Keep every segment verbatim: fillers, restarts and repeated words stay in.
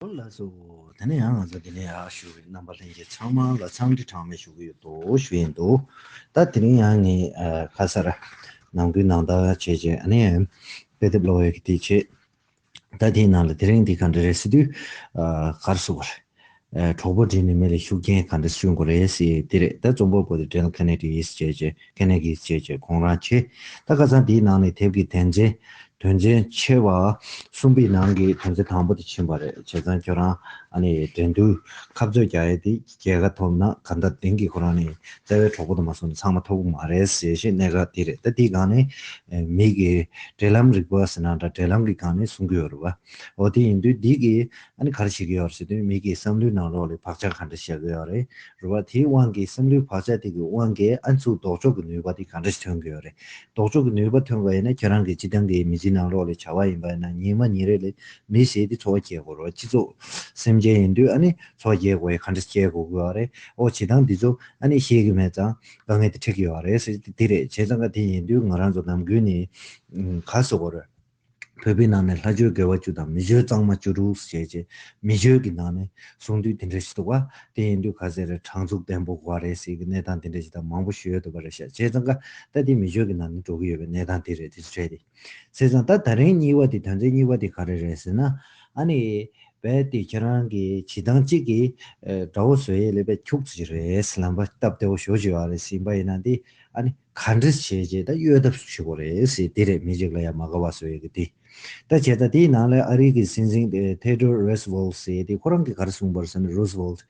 ལགས་སོ། དེ་ནས་ཡང་ང་ཚོ་འདི་ནས་ཡར་ཞུ་བའི་རྣམ་པ་ལྷན་རྒྱས་ཚང་མ་ལ་འཚམས་འདྲི་གྲངས་མེད་ཞུ་གི་ཡོད་དོ་ཞུ་ཡིན་འདུག་ད་དེ་རིང་ཡང་ངས་ཨ་ཁ་སར་ནམ་རྒྱུན་ནང་ལྟར་བྱས་བྱས་ཨ་ནི་དཔེ་དེབ་ཀློག་ཡས་ཀྱི་དེ་བྱས། ད་དེའི་ནང་ལ་དེ་རིང་འདི་ག་འདྲ་རེད་ཟེར་དུས་ཨ་ག་རེ་ཟེར་དགོས་རེད། ཨ་གྲོགས་པོ་བྲིས་ནས་མི་ལ་ཤུགས་རྐྱེན་ག་འདྲ་བསྐྲུན་དགོས་རེད་ཟེར་དེ་རེད། ད་རྩོམ་པ་པོ་དེ་Dale Carnegie་ཟེར་བྱས་Carnegie་ཟེར་བྱས་ཁོང་རང་བྱས། ད་ཁ་སང་དེའི་ནང་ནས་དེབ་ཀྱི་དོན་ཚན་དོན་ཚན་ཆེ་བ་གསུམ་པའི་ནང་གི་དོན་ཚན་དང་པོ་དེ་ཕྱིན་པ་རེད། བྱས་ཙང་ཁྱོད་རང་ཨ་ནི་འགྲན་བསྡུར་ཁ་རྩོད་རྒྱག་ཡས་དེ་རྒྱལ་ཁ་ཐོབ་ན་གང་ལྟར་དེང་གི་ཁོ་རང་ནི་རྩ་བའི་གྲོགས་པོ་དུ་མ་སོང་ན་ཚང་མ་ཐོབ་ཀྱི་མ་རེད་ཟེར་བཞིན་གནད་འགག་དེ་རེད། ད་དེའི་སྒང་ནས་ཨ་མི་གི་འབྲེལ་ལམ་རིག་པ་ཟེར་ན་འདྲ་འབྲེལ་ལམ་གྱི་སྒང་ནས་གསུང་གི་ཡོད་རེད་བ། འོ་དེ་ཡིན་དུས་འདི་གི་ཨ་ནི་ག་རེ་བྱེད་ཀྱི་ཡོད་རེད་ཟེར་དུས་མི་གི་བསམ་བློའི་ནང་ལོགས་ལ་བག་ཆགས་ག་འདྲ་བཞག་གི་ཡོད་རེད། རེད་བ། དེའི་དབང་གིས་བསམ་བློའི་བག་ཆགས་དེ་གི་དབང་གིས་ཨ་ཚུར་ལྡོག་ཕྱོགས་ཀྱི་ནུས་པ་དེ་ག་འདྲ་ཞིག་ཐོན་གི་ཡོད་རེད། ལྡོག་ཕྱོགས་ཀྱི་ནུས་པ་ཐོན་པ་ཡིན་ན་ཁྱེད་རང་གི་སྤྱི་བཏང་གི་མི་ཚེའི་ནང་ལོགས་ལ་བྱ་བ་ཡིན་པ་ཡིན་ན་ཉི་མ་ཉིན་རེ་ལ་མི་ཟེར་དེ་འཚོ་བ་སྐྱེལ་དགོས་རེད་བ། སྤྱི་ཚོགས་སེམས་ཅན་ཡིན་དུས་ཨ་ནི་འཚོ་བ་སྐྱེལ་དགོས་ཡ་ག་འདྲ་སྐྱེལ་དགོས་གི་ཡོད་རེད། ཨོ་བྱེད་སྟངས་འདི་ཚོ་ཨ་ནི་ཤེས་གི་མེད་ཙང་དཀའ་ངལ་དེ་འཕྲད་གི་ཡོད་རེད་ཟེར་དེ་རེད། བྱས་ཙང་ག་དེ་ཡིན་དུས་ང་རང་ཚོ་ནམ་རྒྱུན་ནས་ཨུམ་ག་ཟེར་དགོས་རེད། བོད་པའི་ནང་ནས་ལྷ་ཆོས་དགེ་བ་བཅུ་དང་མི་ཆོས་གཙང་མ་བཅུ་དྲུག་ཞེས་བྱས་མི་ཆོས་ཀྱི་ནང་ནས་གསུང་དུས་དེ་འདྲ་ཞིག་འདུག་བ། དེ་ཡིན་དུས་ག་ཟེར་རེད། དྲང་ཚུགས་བརྟན་པོ་དགོས་རེད་ཟེར་གི་གནས་སྟངས་དེ་འདྲ་ཞིག་དང་མང་པོ་ཞུ་ཡོད་འདུག་པ་རེད་ཤག་བྱས་ཙང་ཀ་ད་དེ་མི་ཆོས་ཀྱི་ནང་ནས་འགྲོ་གི་ཡོད་པའི་གནས་སྟངས་དེ་རེད། དེ་ཚོ་འཕྲད་དེ་བྱས་ཙང་ད་ད་རིང་གཉིས་པ་དེ་དོན་ཚན་གཉིས་པ་དེ་ག་རེ་རེད་ཟེར་ན། ཨ་ནི་རྦད་དེ་ཁྱེད་རང་གི་བྱེད་སྟངས་གཅིག་གིས་ཨ་དགྲ་བོ་བཟོ་ཡས་ལས་པའི་ཁྱུག་ཙམ་ཅིག་རེད། ལམ་པ་སྟབས་བདེ་བོ་ཞེ་པོ་ཅིག་ཡོད་རེད་ཟེར་བ་ཡིན་ན་དེ་ཨ་ནི། ག་འདྲ་བྱས་རྗེས་ད་གཡོལ་ཐབས་བྱེད་དགོས་རེད་ཟེར་དེ་རེད། མི་གཅིག་ལ་ཡང་མ་དགའ་བ་བཟོ་ཡས་ཀྱི་དེ། ད་བྱས་ཙང་དེའི་ནང་ལ་ཨ་རི་གི་སྲིད་འཛིན་དེ་Theodore Roosevelt་ཟེར་དེ་ཁོ་རང་གིས་ག་རེ་གསུངས་པ་རེད་ཟེར་ན། Roosevelt་ག་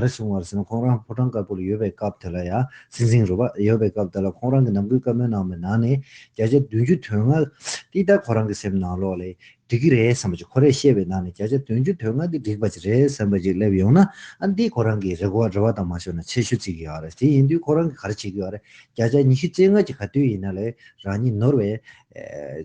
རེ་གསུངས་པ་རེད་ཟེར་ན། ཁོང་རང་ཕོ་བྲང་དཀར་པོ་ལ་ཡོད་པའི་སྐབས་དེ་ལ་ཡང་སྲིད་འཛིན་རེད་པ། ཡོད་པའི་སྐབས་དེ་ལ་ཁོང་རང་གིས་ནམ་རྒྱུན་བཀའ་མོལ་གནང་བའི་ནང་ནས་བརྒྱ་ཆ་བདུན་ཅུ་དོན་ལྔ་དེ་ད་ཁོ་རང་གི་སེམས་ནང་ལོགས་ལ་འགྲིག་གི་རེད་བསམ་པ་ཅིག་ཁོ་རས་བཤད་པའི་ནང་ནས་བརྒྱ་ཆ་བདུན་ཅུ་དོན་ལྔ་འདི་འགྲིག་པ་ཅིག་རེད་བསམ་པ་ཅིག་སླེབས་ཡོང་ན། ཨ་འདི་ཁོ་རང་གི་རེ་བ་རེ་བ་དང་མ་ཤོར་ན་ཆེ་ཤོས་བརྩི་གི་ཡོད་རེད། དེ་ཡིན་དུས་ཁོ་རང་གིས་ག་རེ་བྱེད་ཀྱི་ཡོད་རེད། བརྒྱ་ཆ་ཉི་ཤུ་རྩ་ལྔ་ཅིག་ག་དུས་ཡིན་ན་ལས་རང་ཉིད་ནོར་བའི་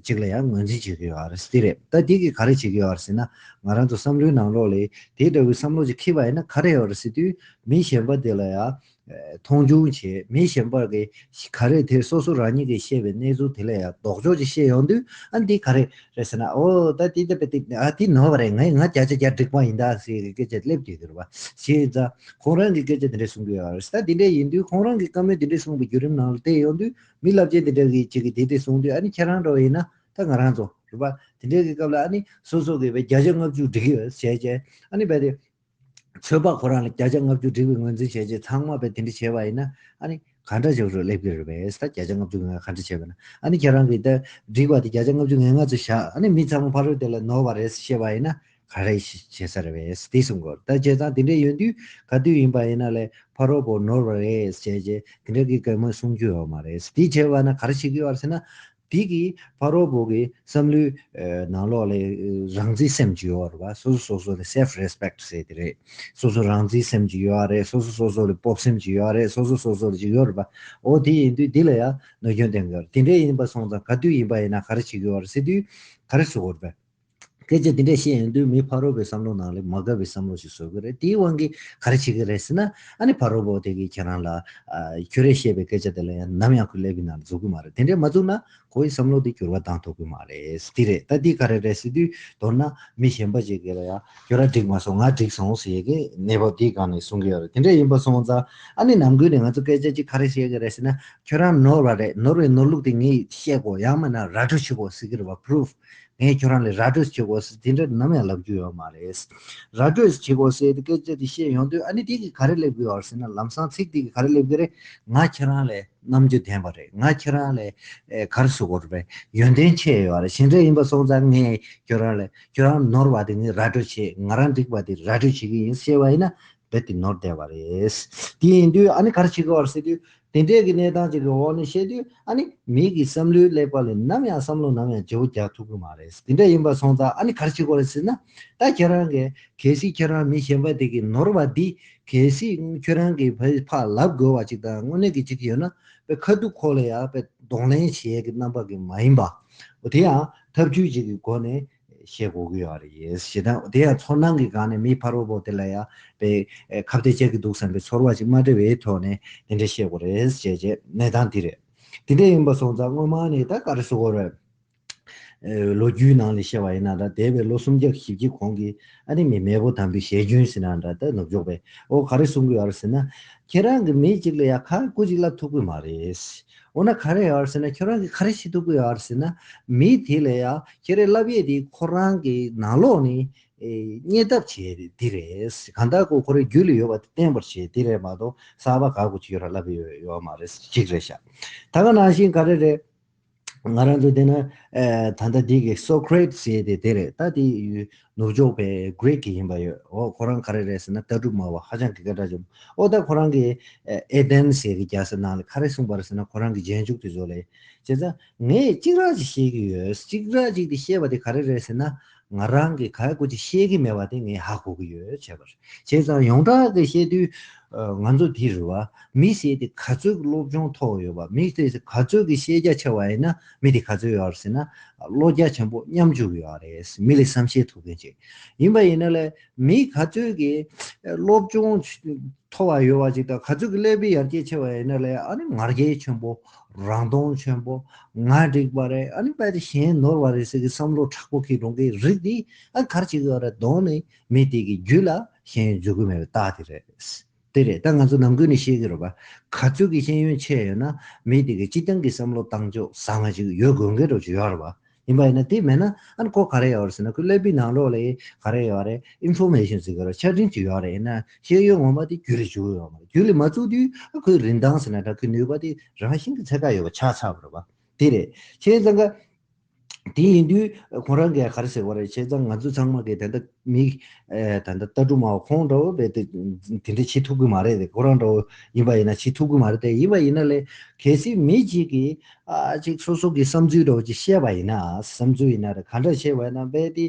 ཅིག་ལ་ཡང་ངོས་འཛིན་བྱེད་ཀྱི་ཡོད་རེད། དེ་རེད། ད་འདི་གིས་ག་རེ་བྱེད་ཀྱི་ཡོད་རེད་ཟེར་ན། ང་རང་ཚོ་བསམ་བློའི་ནང་ལོགས་ལ་དེ་འདྲ་བའི་བསམ་བློ་ཅིག་འཁྱེར་བ་ཡིན་ན་ག་རེ་ཡོད་རེད་ཟེར་དུས་མི་གཞན་པ་དེ་ལ་ཡང་མཐོང་ཆུང་བྱེད། མི་གཞན་པ་གིས་ག་རེ་དེ་སོ་སོ་རང་ཉིད་ཀྱིས་བཤད་པའི་གནས་ཚུལ་དེ་ལ་ཡང་ལྡོག་ཕྱོགས་ཅིག་བཤད་ཡོང་དུས་ཨ་འདི་ག་རེ་རེད་ཟེར་ན། ཨོ་ད་འདི་ད་པེ་ཏི་ཨ་འདི་ནོར་བ་རེད། ངས་ང་བརྒྱ་ཆ་བརྒྱ་འགྲིག་པ་ཡིན་ད་ཟེར་གི་སྐད་ཆ་སླེབས་དུས་དེ་རེད་བ། བྱས་ཙང་ཁོང་རང་གི་སྐད་ཆ་དེ་འདྲས་གསུང་གི་ཡོད་རེད། ད་འདི་འདྲས་ཡིན་དུས་ཁོང་རང་གི་བཀའ་མོལ་དེ་འདྲས་གསུངས་པའི་བརྒྱུད་རིམ་ནང་ལ་བལྟས་ཡོང་དུས་མི་རླབས་ཆེན་དེ་འདྲ་གི་ཅིག་གིས་དེ་འདྲས་གསུངས་དུས་ཨ་ནི་ཁྱེད་རང་འདྲ་བ་ཡིན་ན་ད་ང་རང་ཚོ་རེད་པ། དེ་འདྲས་ཀྱི་སྐབས་ལ་ཨ་ནི་སོ་སོ་གིས་བས་བརྒྱ་ཆ་ལྔ་བཅུ་འགྲིག་གི་ཡོད་བྱས་བྱས་ཨ་ནི་བས་དེ་ཚོད་དཔག་ཁོ་རང་ལ་བརྒྱ་ཆ་ལྔ་བཅུ་འགྲིག་པའི་ངོས་འཛིན་བྱས་བྱས་ཚང་མ་བས་དེ་འདྲས་བྱས་པ་ཡིན་ན་ཨ་ནི་ག་འདྲ་ཞིག་རུ་སླེབས་ཀྱི་རེད་པས། ད་བརྒྱ་ཆ་ལྔ་བཅུ་ང་ག་འདྲ་བྱས་པ་ན་ཨ་ནི་ཁྱེད་རང་གིས་ད་འགྲིག་པ་དེ་བརྒྱ་ཆ་ལྔ་བཅུ་ང་ལྔ་ཚོ་བཞག་ཨ་ནི་མི་ཚང་མ་ཕ་རོལ་དེ་ལ་ནོར་བ་རེད་བཤད་པ་ཡིན་ན། ག་རེ་བྱེད་ས་རེད་པས་དེ་གསུང་གི་ཡོད་རེད། ད་བྱས་ཙང་དེ་འདྲ་ཡོང་དུས་ག་དུས་ཡིན་པ་ཡིན་ན་ལས་ཕ་རོལ་པོ་ནོར་བ་རེད་ཟེར་བྱས་དེ་འདྲ་གི་བཀའ་མོལ་གསུང་རྒྱུ་ཡོད་མ་རེད། དེ་བྱས་པ་ན་ག་རེ་བྱེད་ཀྱི་ཡོད་རེད་ཟེར་ན། དེ་གིས་ཕ་རོལ་པོ་གི་བསམ་བློའི་ནང་ལོགས་ལ་རང་བརྩི་སེམས་ཅིག་ཡོད་རེད་པ། སོ་སོ་སོ་སོ་ལ་self respect་ཟེར་དེ་རེད། སོ་སོ་རང་བརྩི་སེམས་ཅིག་ཡོད་རེད། སོ་སོ་སོ་སོ་ལ་སྤོབས་སེམས་ཅིག་ཡོད་རེད། སོ་སོ་སོ་སོ་ལ་ཅིག་ཡོད་རེད་པ། འོ་དེ་ཡིན་དུས་འདི་ལ་ཡང་གནོད་སྐྱོན་བསྟན་གྱི་ཡོད་རེད། དེ་འདྲ་ཡིན་པ་སོང་ཙང་ག་དུས་ཡིན་པ་ཡིན་ན་ག་རེ་བྱེད་ཀྱི་ཡོད་རེད་ཟེར་དུས་ག་རེ་ཟེར་དགོས་རེད་པས། སྐད་ཆ་འདི་འདྲ་བཤད་ཡོང་དུས་མི་ཕ་རོལ་པོའི་བསམ་བློ་ནང་ལ་མ་དགའ་བའི་བསམ་བློ་ཞིག་བཟོ་གི་རེད། དེའི་དབང་གིས་ག་རེ་བྱེད་ཀྱི་རེད་ཟེར་ན། ཨ་ནི་ཕ་རོལ་པོ་དེ་གིས་ཁྱེད་རང་ལ་ཨ་ཁྱོད་རས་བཤད་པའི་སྐད་ཆ་དེ་ལ་ཡང་ནམ་ཡང་ཁོས་ཀླད་པའི་ནང་ལ་འཛུགས་ཀྱི་མ་རེད། དེ་འདྲས་མ་བཙུགས་ན་ཁོའི་བསམ་བློ་དེ་འགྱུར་བ་བཏང་ཐུབ་ཀྱི་མ་རེད། དེ་རེད། ད་འདི་ག་རེ་རེད་ཟེར་དུས་མདོར་ན་མི་གཞན་པ་ཅིག་གིས་ལ་ཡང་ཁྱོད་རང་འགྲིག་མ་སོང་ང་འགྲིག་སོང་ཟེར་ཡས་ཀྱི་གནས་བབ་འདིའི་སྒང་ནས་གསུང་གི་ཡོད་རེད། དེ་འདྲས་ཡིན་པ་སོང་ཙང་ཨ་ནི་ནམ་རྒྱུན་ནས་ང་ཚོ་སྐད་ཆ་ཅིག་ག་རེ་བཤད་ཀྱི་རེད་ཟེར་ན། ཁྱོད་རང་ནོར་བ་རེད། ནོར་བའི་ནོར་ལུགས་དེ་ངས་བཤད་དགོས། ཡང་མིན་ན་ར་སྤྲོད་བྱེད་དགོས་ཟེར་གྱི་རེད་བ། པུ་རུབ། ངས་ཁྱོད་རང་ལ་ར་སྤྲོད་བྱེད་དགོས་ཟེར་དེ་འདྲ་ནམ་ཡང་ལབ་རྒྱུ་ཡོད་མ་རེད། ར་སྤྲོད་བྱེད་དགོས་ཟེར་དེ་སྐད་ཆ་དེ་བཤད་ཡོང་དུས་ཨ་ནི་དེ་གིས་ག་རེ་སླེབས་ཀྱི་ཡོད་རེད་ཟེར་ན། ལམ་སང་ཚིག་དེ་གིས་ག་རེ་སླེབས་ཀྱི་རེད། ང་ཁྱེད་རང་ལ་རྣམ་དཔྱོད་ལྡན་པ་རེད། ང་ཁྱེད་རང་ལ་ཨེ་ག་རེ་ཟེར་དགོས་རེད་པས། ཡོན་ཏན་ཆེ་ཡོད་རེད། དེ་འདྲ་ཡིན་པ་སོང་ཙང་ངས་ཁྱོད་རང་ལ་ཁྱོད་རང་ནོར་བ་དེ་ངས་ར་སྤྲོད་བྱེད། ང་རང་འགྲིག་པ་དེ་ར་སྤྲོད་བྱེད་ཀྱི་ཡིན་ཟེར་བ་ཡིན་ན། རྦད་དེ་ནོར་བསྡད་པ་རེད། དེ་ཡིན་དུས་ཨ་ནི་ག་རེ་བྱེད་ཀྱི་ཡོད་རེད་ཟེར་དུས། དེ་འདྲས་ཀྱི་གནས་སྟངས་ཅིག་གི་འོག་ནས་བཤད་དུས་ཨ་ནི་མི་གི་བསམ་བློའི་ཀླད་པ་ལ་ནམ་ཡང་བསམ་བློ་ནམ་ཡང་བརྗེ་པོ་རྒྱག་ཐུབ་ཀྱི་མ་རེད། དེ་འདྲ་ཡིན་པ་སོང་ཙང་ཨ་ནི་ག་རེ་བྱེད་དགོས་རེད་ཟེར་ན། ད་ཁྱེད་རང་གིས་གལ་སྲིད་ཁྱེད་རང་མི་གཞན་པ་དེ་གི་ནོར་བ་འདི་གལ་སྲིད་ཁྱེད་རང་གིས་ཕ་ཕར་ལབ་དགོས་པ་ཅིག་དང་དངོས་གནས་ཀྱི་ཅིག་ཡོད་ན་པའི་ཁ་ཐུག་ཁོ་ལ་ཡང་པའི་གདོང་ལེན་བྱེད་ཡས་ཀྱི་རྣམ་པ་གི་མ་ཡིན་པ། འོ་དེ་ཡང་ཐབས་ཇུས་ཅིག་གི་སྒོ་ནས། བཤད་དགོས་ཀྱི་ཡོད་རེད། ཞེ་སྡང་དེ་ཡང་ཚོར་སྣང་གི་སྒང་ནས་མི་ཕ་རོལ་པོ་དེ་ལ་ཡང་པའི་ཨེ་ཁ་གཏད་བཅག་གི་འདུག་བསམ་པའི་ཚོར་བ་ཞིག་མ་སྤྲད་པའི་ཐོག་ནས་དེ་འདྲ་བཤད་དགོས་རེད་ཅེས་བྱས་གནས་སྟངས་དེ་རེད། དེ་འདྲ་ཡིན་པ་སོང་ཙང་སྔོན་མ་ནས་ད་ག་རེ་ཟེར་དགོས་རེད། ཨེ་ལོ་རྒྱུས་ནང་ལ་བཤད་པ་ཡིན་ན་འདྲ། འདས་པའི་ལོ་སུམ་བརྒྱ་བཞི་བཅུ་གོང་གི་ཨ་ནི་མི་མེས་པོ་དམ་པའི་ཞལ་རྒྱུན་ཟེར་ན་འདྲ། ད་ནུབ་ཕྱོགས་པས་ཨོ་ག་རེ་གསུང་གི་ཡོད་རེད་ཟེར་ན། ཁྱེད་རང་གི་མི་གཅིག་ལ་ཡ་ཁ་ཁུ་གཅིག་ལབ་ཐུབ་ཀྱི་མ་རེད། འོ་ན་ག་རེ་ཡོད་རེད་ཟེར་ན། ཁྱོད་རང་གིས་ག་རེ་བྱེད་ཐུབ་ཀྱི་ཡོད་རེད་ཟེར་ན། མི་དེ་ལ་ཡ་ཁྱེད་རང་ལབ་ཡས་དེ་ཁོ་རང་གི་ནང་ལོགས་ནས་ཨེ་རྙེད་ཐབས་བྱས་དེ་རེད། གང་ལྟར་ཁོ་ཁོ་རའི་རྒྱུད་ལ་ཡོད་པ་དེ་བསྟན་པར་བྱས་དེ་རེད་མ་གཏོགས་གསར་པ་ག་གུ་ཅིག་ཡོད་ར་ལབ་ཡོད་ཡོད་མ་རེད། གཅིག་རེད་ཤག་ད་ག་ནང་བཞིན་ག་རེ་རེད། ང་རང་ཚོ་དེ་ན་ཨེ་ད་ལྟ་འདི་གི་སོ་ཀྲེ་ཏི་ཟེར་དེ་དེ་རེད། ད་དེ་ནུབ་ཕྱོགས་པའི་གྷི་རིག་གི་ཡིན་པ་ཡོད། འོ་ཁོ་རང་ག་རེ་རེད་ཟེར་ན། ལྟ་གྲུབ་སྨྲ་བ་ཧ་ཅང་གི་སྐད་གྲགས་ཆེན་པོ། འོ་ད་ཁོ་རང་གི་ཨེ་ཨེ་ཐེན་ཟེར་གི་རྒྱལ་ས་ནང་ལ་ག་རེ་གསུངས་པ་རེད་ཟེར་ན། ཁོ་རང་གི་རྗེས་འཇུག་དེ་ཚོ་ལ། བྱས་ཙང་ངས་གཅིག་ར་ཅིག་ཤེས་ཀྱི་ཡོད། གཅིག་ར་ཅིག་དེ་ཤེས་པ་དེ་ག་རེ་རེད་ཟེར་ན། ང་རང་གིས་ག་གུ་ཅིག་ཤེས་ཀྱི་མེད་པ་དེ་ངས་ཧ་གོ་གི་ཡོད་བྱས་པ་རེད། བྱས་ཙང་ཡོངས་གྲགས་ཀྱི་བཤད་དུས་ཨ་ང་ཚོ་དེ་རེད་བ། མི་ཟེར་དེ་ག་ཚོད་ཀྱི་སློབ་སྦྱོང་ཐོབ་ཡོད་པ། མི་དེ་ག་ཚོད་ཀྱི་ཤེས་རྒྱ་ཆེ་བ་ཡིན་ན། མི་དེ་ག་ཚོད་ཡོད་རེད་ཟེར་ན། བློ་རྒྱ་ཆེན་པོ་མཉམ་འཇུག་ཡོད་རེད། མི་ལ་བསམ་ཤེས་ཐུབ་མཁན་ཅིག་ཡིན་པ་ཡིན་ན་ལས། མི་ག་ཚོད་ཀྱི་སློབ་སྦྱོང་མཐོ་བ་ཡོད་པ་ཅིག་དང་། ག་ཚོད་ཀྱི་ཀླད་པའི་ཡར་རྒྱས་ཆེ་བ་ཡིན་ན་ལས། ཨ་ནི་ང་རྒྱལ་ཆེན་པོ། རང་མཐོང་ཆེན་པོ། ང་འགྲིག་པ་རེད། ཨ་ནི་རྦད་དེ་གཞན་ནོར་བ་རེད་ཟེར་གི་བསམ་བློ་དྲག་པོ་འཁྱེར་འགྲོ་མཁན་རིགས་འདི་ཨ་ག་རེ་བྱེད་ཀྱི་ཡོད་རེད། གདོང་ནས་མི་དེ་གི་རྒྱུད་ལ་ཤེས་ཡོན་འཇུག་གི་མེད་པའི་རྟགས་དེ་རེད། དེ་རེད། ད་ང་ཚོ་ནམ་རྒྱུན་ནས་ཤེས་ཀྱི་རེད་པ། ག་ཚོད་ཀྱི་ཤེས་ཡོན་ཆེ་ཡོད་ན་མི་དེ་གི་སྤྱིར་བཏང་གི་བསམ་བློ་བཏང་ཕྱོགས་བཟང་ང་ཞིག་ཡོད་དགོས་མཁན་འདྲ་ཅིག་ཡོད་རེད་པ། ཡིན་པ་ཡིན་ན་དེ་མེད་ན་ཨ་ནི་ཁོ་ག་རེ་ཡོད་རེད་ཟེར་ན། ཁོའི་ཀླད་པའི་ནང་ལོགས་ལ་ག་རེ་ཡོད་རེད། ཨིན་ཕོར་མེ་ཤན་ཟེར་གི་རེད། ཆ་འཕྲིན་ཅིག་ཡོད་རེད། ཡིན་ན་ཤེས་ཡོན་ངོ་མ་དེ་རྒྱུད་ལ་འཇུག་གི་ཡོད་མ་རེད། རྒྱུད་ལ་མ་བཅུག་དུས་ཨ་ཁོའི་རིན་ཐང་ཟེར་ན་འདྲ། ཁོའི་ནུས་པ་དེ་རང་བཞིན་གྱི་ཚད་བཀག་ཡོད་པ་ཆགས་ཚར་བ་རེད་པ། དེ་རེད། བྱས་ཙང་ཀ་དེ་ཡིན་དུས་ཁོ་རང་གིས་ག་རེ་ཟེར་བ་རེད། བྱས་ཙང་ང་ཚོ་ཚང་མ་གིས་ད་ལྟ་མི་ཨེ་ད་ལྟ་ལྟ་གྲུབ་སྨྲ་བ་ཁོང་འདྲ་བོ་རྦད་དེ་དེ་འདྲ་བྱེད་ཐུབ་ཀྱི་མ་རེད་དེ། ཁོ་རང་འདྲ་བོ་ཡིན་པ་ཡིན་ན་བྱེད་ཐུབ་ཀྱི་མ་རེད་དེ། ཡིན་པ་ཡིན་ན་ལས་གལ་སྲིད་མི་གཅིག་གིས་ཨ་ཅིག་སོ་སོ་གི་བསམ་ཚུལ་འདྲ་བོ་ཅིག་བཤད་པ་ཡིན་ན། བསམ་ཚུལ་ཡིན་ན་རེད། ག་འདྲ་བཤད་པ་ཡིན་ན་རྦད་དེ།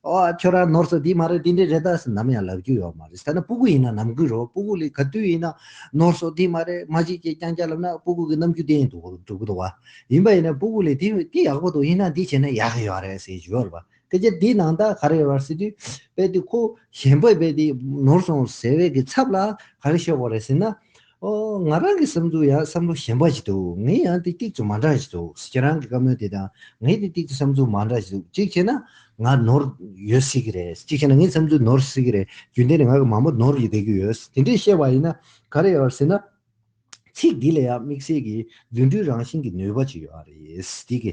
ཨོ་ཁྱོད་རང་ནོར་སོང་། འདི་མ་རེད། འདི་འདྲ་རེད་ད་ཟེར་ནམ་ཡང་ལབ་རྒྱུ་ཡོད་མ་རེད། ད་ནི་སྤུ་གུ་ཡིན་ན་ནམ་རྒྱུན་རོ། སྤུ་གུ་ལ་ག་དུས་ཡིན་ན་ནོར་སོང་། འདི་མ་རེད། མ་བྱེད་ཅེས་རྐྱང་རྐྱང་ལབ་ན་སྤུ་གུ་གི་རྣམ་འགྱུར་བསྟན་འདུག་འགྲོ་གི་འདུག་བ། ཡིན་པ་ཡིན་ན་སྤུ་གུ་ལ་འདི་འདི་ཡག་པོ་འདུག་ཡིན་ན་འདི་བྱས་ན་ཡག་གི་ཡོད་རེད་ཟེར་གྱི་ཡོད་རེད་བ། སྐད་ཆ་འདི་ནང་ལྟར་ག་རེ་ཡོད་རེད་ཟེར་དུས་རྦད་དེ་ཁོ་གཞན་པ་རྦད་དེ་ནོར་སོང་ཟེར་བའི་གི་ཚབ་ལ་ག་རེ་ཤོད་དགོས་རེད་ཟེར་ན། ཨོ་ང་རང་གི་བསམ་ཚུལ་ཡང་བསམ་བློ་གཞན་པ་ཞིག་འདུག་ངས་ཡང་དེ་ཏིག་ཙམ་མ་འདྲ་ཞིག་འདུག་ཁྱེད་རང་གི་བཀའ་མོལ་དེ་དང་ངས་དེ་ཏིག་ཙམ་བསམ་ཚུལ་མ་འདྲ་ཞིག་འདུག་གཅིག་བྱས་ན་ང་ནོར་ཡོད་སྲིད་ཀྱི་རེད། གཅིག་བྱས་ན་ངའི་བསམ་ཚུལ་ནོར་སྲིད་ཀྱི་རེད། རྒྱུན་ལྡན་ནས་ང་གི་མང་པོ་ནོར་ཡོད་བསྡད་ཀྱི་ཡོད། དེ་འདྲས་བཤད་པ་ཡིན་ན་ག་རེ་ཡོད་ཟེར་ན། ཚིག་འདི་ལ་ཡང་དམིགས་བསལ་གྱི་རྫུ་འཕྲུལ་རང་བཞིན་གྱི་ནུས་པ་ཅིག་ཡོད་རེད། འདི་གི་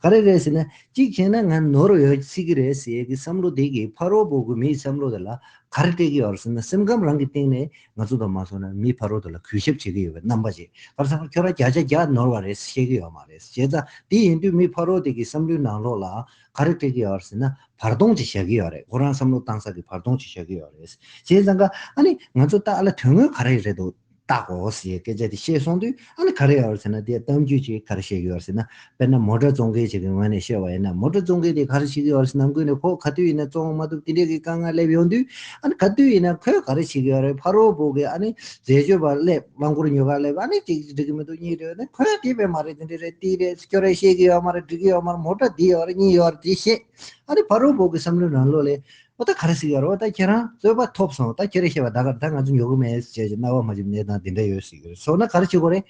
ག་རེ་རེད་ཟེར་ན། གཅིག་བྱས་ན་ང་ནོར་ཡོད་སྲིད་ཀྱི་རེད་ཟེར་གྱི་བསམ་བློ་དེ་གིས་ཕ་རོལ་པོ་གི་མིའི་བསམ་བློ་དེ་ལ་ག་རེ་སྤྲད་ཀྱི་ཡོད་རེད་ཟེར་ན། སེམས་ཁམས་རང་གི་སྟེང་ནས་ང་ཚོ་དང་མ་སོང་ན་མི་ཕ་རོལ་དེ་ལ་གུས་ཞབས་བྱེད་ཀྱི་ཡོད་པའི་རྣམ་པ་ཅིག་ག་རེ་ཟེར་ན་ཁྱོད་རང་བརྒྱ་ཆ་བརྒྱ་ནོར་བ་རེད་ཟེར་བཤད་ཀྱི་ཡོད་མ་རེད། བྱས་ཙང་དེ་ཡིན་དུས་མི་ཕ་རོལ་དེ་གི་བསམ་བློའི་ནང་ལོགས་ལ་ག་རེ་སྤྲད་ཀྱི་ཡོད་རེད་ཟེར་ན། བར་སྟོང་ཅིག་བཞག་གི་ཡོད་རེད། ཁོ་རང་བསམ་བློ་བཏང་ས་གི་བར་སྟོང་ཅིག་བཞག་གི་ཡོད་རེད། བྱས་ཙང་ཀ་ཨ་ནི་ང་ཚོ་ད་ཨ་ལ་དོན་དངོས་ག་རེ་རེད་འདུག་བལྟ་དགོས་ཟེར་སྐད་ཆ་དེ་བཤད་སོང་དུས་ཨ་ནི་ག་རེ་ཡོད་རེད་ཟེར་ན། དེ་གཏམ་རྒྱུད་ཅིག་ག་རེ་བཤད་ཀྱི་ཡོད་རེད་ཟེར་ན། དཔེར་ན་མོ་ཊ་བཙོང་མཁན་ཅིག་གི་ངོས་ནས་བཤད་པ་ཡིན་ན། མོ་ཊ་བཙོང་མཁན་དེ་ག་རེ་བྱེད་ཀྱི་ཡོད་རེད་ཟེར་ན། ནམ་རྒྱུན་ནས་ཁོ་ག་དུས་ཡིན་ན་བཙོང་མ་ཐུབ་དེ་འདྲས་ཀྱི་དཀའ་ངལ་སླེབས་ཡོང་དུས། ཨ་ནི་ག་དུས་ཡིན་ན་ཁོས་ག་རེ་བྱེད་ཀྱི་ཡོད་རེད། ཕ་རོལ་པོ་གི་ཨ་ནི་འཛད་སྤྱོད་པ་སླེབས། རླངས་འཁོར་ཉོ་ག་སླེབས། ཨ་ནི་ཅིག་འགྲིག་གི་མི་འདུག་གཉིས་རེད། ཨ་ནི་ཁོས་དེ་བས་མ་རེད། དེ་འདྲས་རེད། དེ་རེད། ཁྱོད་རང་ཤེས་ཀྱི་ཡོད་མ་རེད། འགྲིག་གི་ཡོད་མ་རེད། མོ་ཊ་འདི་ཡོད་རེད། གཉིས་ཡོད་རེད། དེ་བཤད། ཨ་ནི་ཕ་རོལ་པོ་གི་བསམ་བློའི་ནང་ལོགས་ལ་ཨོ་ད་ག་རེ་ཟེར་གྱི་ཡོད་རེད། ཨོ་ད་ཁྱེད་རང་རྩོད་པ་ཐོབ་སོང་། ད་ཁྱེད་རང་བཤད་པ་ད་ག་ད་ང་ཚོ་ཉོ་གི་མེད་ཟེར་བྱས་རྣ་བ་མ་འཇིབ་ནས་དང་དེ་འདྲ་ཡོད་ཟེར་གྱི་རེད། སོང་ན་ག་རེ་བྱེད་དགོས་རེད།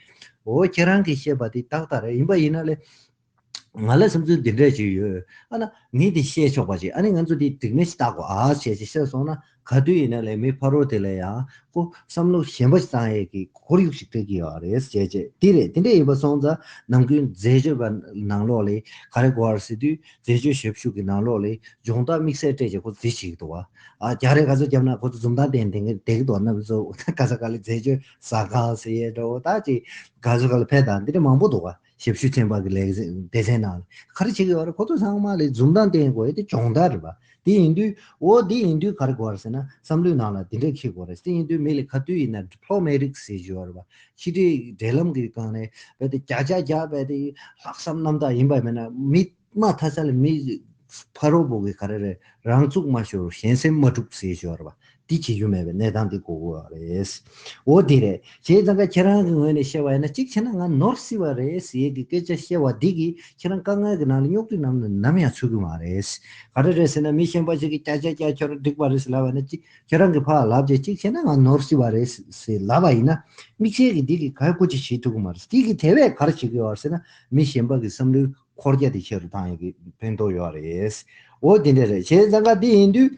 ཨོ་ཁྱེད་རང་གིས་བཤད་པ་དེ་ཏག་ཏག་རེད། ཡིན་པ་ཡིན་ན་ལས་ང་ལ་བསམ་ཚུལ་འདི་འདྲ་ཅིག་ཡོད། ཨ་ན་ངས་འདི་བཤད་ཆོག་པ་ཅིག་ཨ་ནི་ང་ཚོ་འདི་འགྲིག་མེད་ཅིག་བལྟ་དགོས་ཨ་བྱས་ཅིག་བཤད་སོང་ན། ག་དུས་ཡིན་ན་ལས་མི་ཕ་རོལ་དེ་ལ་ཡང་ཁོ་བསམ་བློ་གཞན་པ་ཞིག་བཏང་ཡས་ཀྱི་ཁོར་ཡུག་ཅིག་སྤྲད་ཀྱི་ཡོད་རེད་ཟེར་བྱས། དེ་རེད། དེ་འདྲ་ཡིན་པ་སོང་ཙང་ནམ་རྒྱུན་འཛད་སྤྱོད་པ་ནང་ལོགས་ལ་ག་རེ་དགོས་རེད་ཟེར་དུས། འཛད་སྤྱོད་ཞབས་ཞུ་གི་ནང་ལོགས་ལ་སྦྱོང་བརྡར་དམིགས་བསལ་སྤྲད་བྱས་ཁོ་འདི་བྱེད་ཀྱི་འདུག་བ། ཨ་རྒྱ་རེད། ག་ཚོད་བརྒྱབ་ན་ཁོ་ཚོ་འཛུམ་མདངས་བསྟན་བསྡད་མཁན་བསྡད་ཀྱི་འདུག་བ། རྣམ་པ་ཚོ་ག་ས་ག་ལ་འཛད་སྤྱོད་ཟ་ཁང་ཟེར་ཡས་འདྲ་བོ་ད་ཅིག་ག་ཚོད་ག་ལ་ཕེབས་དང་འདི་འདྲ་མང་པོ་འདུག་བ། ཞབས་ཞུ་ཚན་པ་གི་ལས་སྡེ་ཚན་ནང་ལ་ག་རེ་བྱེད་ཀྱི་ཡོད་རེད། ཁོ་ཚོ་ཚང་མ་ལ་འཛུམ་མདངས་བསྟན་དགོས་ཡས་དེ་སྦྱོང་བརྡར་རེད་པ། དེ་ཡིན་དུས་འོ་དེ་ཡིན་དུས་ག་རེ་དགོས་རེད་ཟེར་ན། བསམ་བློའི་ནང་ལ་དེ་འདྲས་འཁྱེར་དགོས་རེད། དེ་ཡིན་དུས་མི་ལ་ག་དུས་ཡིན་ན་ཌི་པི་ལོ་མེ་ཊིག་ཟེར་གྱི་ཡོད་རེད་པ། ཕྱི་འབྲེལ་འབྲེལ་ལམ་གྱི་སྒང་ནས་རྦད་དེ་བརྒྱ་ཆ་བརྒྱ་རྦད་དེ་ལྷག་བསམ་རྣམ་དག་ཡིན་པ་མིན་ན་མི་དམའ་ཐ་ས་ལ་མི་ཕ་རོལ་པོ་གི་ག་རེ་རེད། རང་ཚུགས་མ་ཤོར་གཞན་སེམས་མ་དཀྲུག་ཟེར་ཞོར་བ་འདི་བྱེད་རྒྱུ་མེད་པའི་གནས་སྟངས་འདི་དགོས་ཀྱི་ཡོད་རེད། འོ་དེ་རེད། བྱས་ཙང་ཀ་ཁྱེད་རང་གི་ངོས་ནས་བཤད་པ་ཡིན་ན། གཅིག་བྱས་ན་ང་ནོར་སྲིད་པ་རེད་ཟེར་གི་སྐད་ཆ་བཤད་པ་འདི་གིས་ཁྱེད་རང་དཀའ་ངལ་གྱི་ནང་ལ་རྙོག་དྲའི་ནང་ལ་ནམ་ཡང་ཚུད་ཀྱི་མ་རེད། ག་རེ་རེད་ཟེར་ན། མི་གཞན་པ་ཞིག་གིས་ཀྱ་ཀྱ་ཀྱ་ཁྱོད་རང་འགྲིག་པ་རེད་ཟེར་ལབ་པ་ཡིན་ན། གཅིག་ཁྱེད་རང་གིས་ཕར་ལབ་བྱས། གཅིག་བྱས་ན་ང་ནོར་སྲིད་པ་རེད་ཟེར་ལབ་པ་ཡིན་ན། དམིགས་བསལ་གྱི་འདི་གིས་ག་རེ་སྐུལ་ཅིག་བྱེད་ཐུབ་ཀྱི་མ་རེད། འདི་གིས་དེ་བས་ག་རེ་བྱེད་ཀྱི་ཡོད་རེད་ཟེར་ན། མི་གཞན་པ་གི་བསམ་བློའི་ འཁོར་རྒྱ་དེ་ཆེ་རུ་བཏང་ཡག་གི་ཕན་ཐོགས་ཡོད་རེད། འོ་དེ་འདྲ་རེད། བྱས་ཙང་ཀ་དེ་ཡིན་དུས།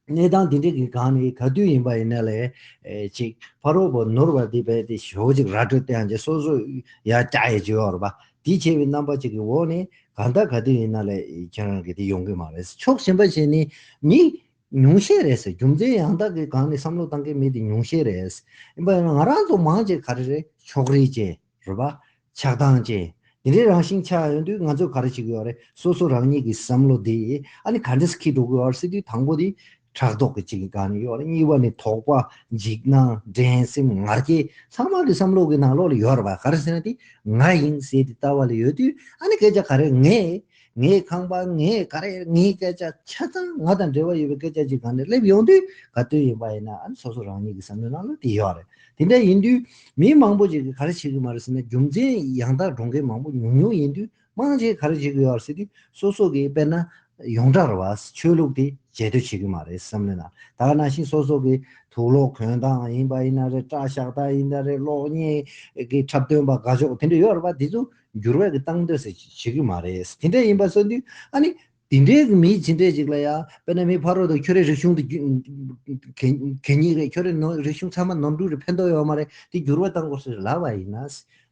གནས་སྟངས་དེ་འདྲ་གི་སྒང་ནས་ག་དུས་ཡིན་པ་ཡིན་ན་ལས་ཨེ་ཅིག་ཕ་རོལ་པོ་ནོར་བ་དེ་བས་དེ་ཞོ་ཅིག་ར་སྤྲོད་བསྟན་ཡང་ཅིག་སོ་སོ་ཡ་བཅའ་ཡས་ཅིག་ཡོད་རེད་པ། དེ་བྱས་པའི་རྣམ་པ་ཅིག་གི་འོག་ནས་གང་ལྟར་ག་དུས་ཡིན་ན་ལས་ཁྱེད་རང་གི་དེ་ཡོང་གི་མ་རེད། ཕྱོགས་གཞན་པ་བྱས་ནས་མི་ཉུང་ཤས་རེད་ཟེར། རྒྱུ་མཚན་ཡང་དག་གི་སྒང་ནས་བསམ་བློ་བཏང་མཁན་མི་དེ་ཉུང་ཤས་རེད། ཡིན་པ་ཡིན་ན་ང་རང་ཚོ་མང་ཆེ་ག་རེ་རེད། ཕྱོགས་རིས་ཅན། རེད་པ། ཆགས་སྡང་ཅན། དེ་འདྲའི་རང་བཞིན་ཆགས་ཡོང་དུས་ང་ཚོས་ག་རེ་བྱེད་ཀྱི་ཡོད་རེད། སོ་སོ་རང་ཉིད་ཀྱི་བསམ་བློ་དེ་ཨ་ནི་ག་འདྲས་འཁྱེར་འགྲོ་གི་ཡོད་རེད་ཟེར་དུས། དང་པོ་དེ་ཕྲག་དོག་གི་གཅིག་གི་སྒང་ནས་ཡོད་རེད། གཉིས་པ་ནི་དོགས་པ། འཇིགས་སྣང་། འགྲན་སེམས། ང་རྒྱལ། ཚང་མ་གི་བསམ་བློ་གི་ནང་ལོགས་ལ་ཡོད་རེད་པ། ག་རེ་ཟེར་ན་དེ་ང་ཡིན་ཟེར་དེ་ལྟ་བ་ལ་ཡོད་དུས། ཨ་ནི་སྐད་ཆ་ག་རེ། ངས། ངའི་ཁང་པ། ངའི་ག་རེ། ངའི་སྐད་ཆ་ཆ་ཚང་ང་དང་འབྲེལ་བ་ཡོད་པའི་སྐད་ཆ་ཅིག་སྒང་ནས་སླེབས་ཡོང་དུས། ག་དུས་ཡིན་པ་ཡིན་ན་ཨ་ནི་སོ་སོ་རང་ཉིད་ཀྱི་བསམ་བློའི་ནང་ལ་དེ་ཡོད་རེད། དེ་འདྲ་ཡིན་དུས་མི་མང་པོ་ཅིག་གིས་ག་རེ་བྱེད་ཀྱི་མ་རེད་ཟེར་ན། རྒྱུ་མཚན་ཡང་དག་འགྲོ་མཁན་མང་པོ་ཉུང་ཉུང་ཡིན་དུས། མང་ཆེ་ག་རེ་བྱེད་ཀྱི་ཡོད་རེད་ཟེར་དུས། སོ་སོ་གི་དཔེར་ན་ཡོངས་གྲགས་རེད་པ། ཆོས་ལུགས་དེ་རྗེས་ཟློས་བྱེད་ཀྱི་མ་རེད་བསམ་བློའི་ནང་། ད་ག་ནང་བཞིན་སོ་སོ་གི་དུག་ལོག་གོན་སྟངས་ཡིན་པ་ཡིན་ན་རེད། སྐྲ་བཞར་སྟངས་ཡིན་ན་རེད། གློག་བརྙན་གྱི་འཁྲབ་སྟོན་པ་དགའ་ཕྱོགས་དེ་འདྲ་ཡོད་རེད་པ། དེ་ཚོ་འགྱུར་བ་གི་བཏང་འདོད་ཟེར་བྱེད་ཀྱི་མ་རེད། དེ་འདྲ་ཡིན་པ་སོང་དུས་ཨ་ནི་དེ་འདྲའི་གི་མི་ཇི་འདྲའི་ཅིག་ལ་ཡ། དཔེར་ན་མི་ཕ་རོལ་ཏུ་ཁྱོད་རའི་རིག་གཞུང་དེ་རྒྱུ་གད་རྒྱུ་རྙིང་རེད། ཁྱོད་རའི་ནོར་རིག་གཞུང་ཚང་མ་ནོར་འཁྲུལ་རེད། ཕན་ཐོགས་ཡོད་མ་རེད། དེ་འགྱུར་བ་བཏང་དགོས་ཟེར་ལབ་པ་ཡིན་ན།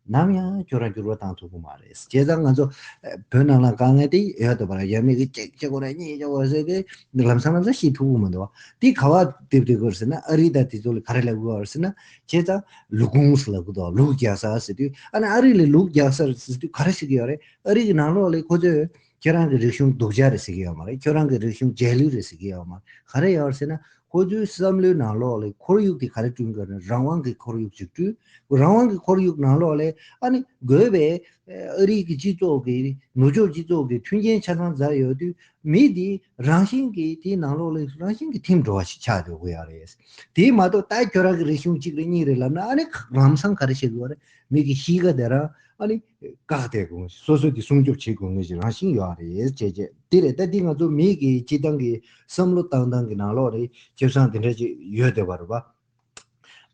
ནམ་ཡང་ཁྱོད་རང་འགྱུར་བ་བཏང་ཐུབ་ཀྱི་མ་རེད། བྱས་ཙང་ང་ཚོ་ཨ་བོད་ནང་ལ་དཀའ་ངལ་དེ་ཡོད་འདུག་པ་ར། རྒྱ་མི་གིས་གཅིག་བྱེད་དགོས་རེད། གཉིས་བྱེད་དགོས་རེད་ཟེར་ཏེ་ལམ་སང་ལམ་སང་ཤེས་ཐུབ་ཀྱི་མི་འདུག་བ། དེ་ག་པར་སླེབས་བསྡད་ཀྱི་ཡོད་རེད་ཟེར་ན། ཨ་རི་དང་དེ་ཚོ་ལ་ག་རེ་ལབ་ཀྱི་ཡོད་རེད་ཟེར་ན། བྱས་ཙང་ལུག་ཁུངས་ལབ་ཀྱི་འདུག་ལུག་རྒྱག་ས་ཟེར་དུས། ཨ་ནི་ཨ་རི་ལ་ལུག་རྒྱག་ས་ཟེར་དུས་ག་རེ་ཟེར་གྱི་ཡོད་རེད། ཨ་རི་གི་ནང་ལོགས་ལ་ཁོ་ཚོས་ཁྱོད་རང་གི་རིག་གཞུང་སྡུག་ཅག་རེད་ཟེར་གྱི་ཡོད་མ་རེད། ཁྱོད་རང་གི་རིག་གཞུང་རྗེས་ལུས་རེད་ཟེར་གྱི་ཡོད་མ་རེད། ག་རེ་ཡོད་རེད་ཟེར་ན། ཁོ་ཚོའི་བསམ་བློའི་ནང་ལོགས་ལ་ཁོར་ཡུག་དེ་ག་རེ་བསྐྲུན་དགོས་ན། རང་དབང་གི་ཁོར་ཡུག་ཅིག་བསྐྲུན། རང་དབང་གི་ཁོར་ཡུག་ནང་ལོགས་ལ་ཨ་ནི་དགོས་པའི་ཨ་རིའི་གི་སྤྱི་ཚོགས་ཀྱི་ནུབ་ཕྱོགས་སྤྱི་ཚོགས་ཀྱི་མཐུན་རྐྱེན་ཆ་ཚང་རྫ་ཡོད་དུས། མི་དེ་རང་བཞིན་གྱིས་དེའི་ནང་ལོགས་ལ་རང་བཞིན་གྱིས་ཐིམ་འགྲོ་བ་ཞིག་ཆགས་འགྲོ་གི་ཡོད་རེད། དེ་མ་གཏོགས་ད་ཁྱོད་རང་གི་རིག་གཞུང་གཅིག་རེད་གཉིས་རེད་ལབ་ན། ཨ་ནི་ལམ་སང་ག་རེ་བྱེད་དགོས་རེད། མི་གི་གཤིས་ཀ་དེ་རང་ཨ་ནི་བཀག་བསྡད་དགོས། སོ་སོ་དེ་སྲུང་སྐྱོབ་བྱེད་དགོས་ངེས་ཀྱི་རང་བཞིན་ཡོད་རེད། བྱས་བྱས་དེ་རེད། ད་འདི་ང་ཚོ་མི་གི་སྤྱིར་བཏང་གི་བསམ་བློ་བཏང་སྟངས་ཀྱི་ནང་ལོགས་ལ་ཁེ་བཟང་དེ་འདྲ་ཅིག་ཡོད་བསྡད་པ་རེད་པ།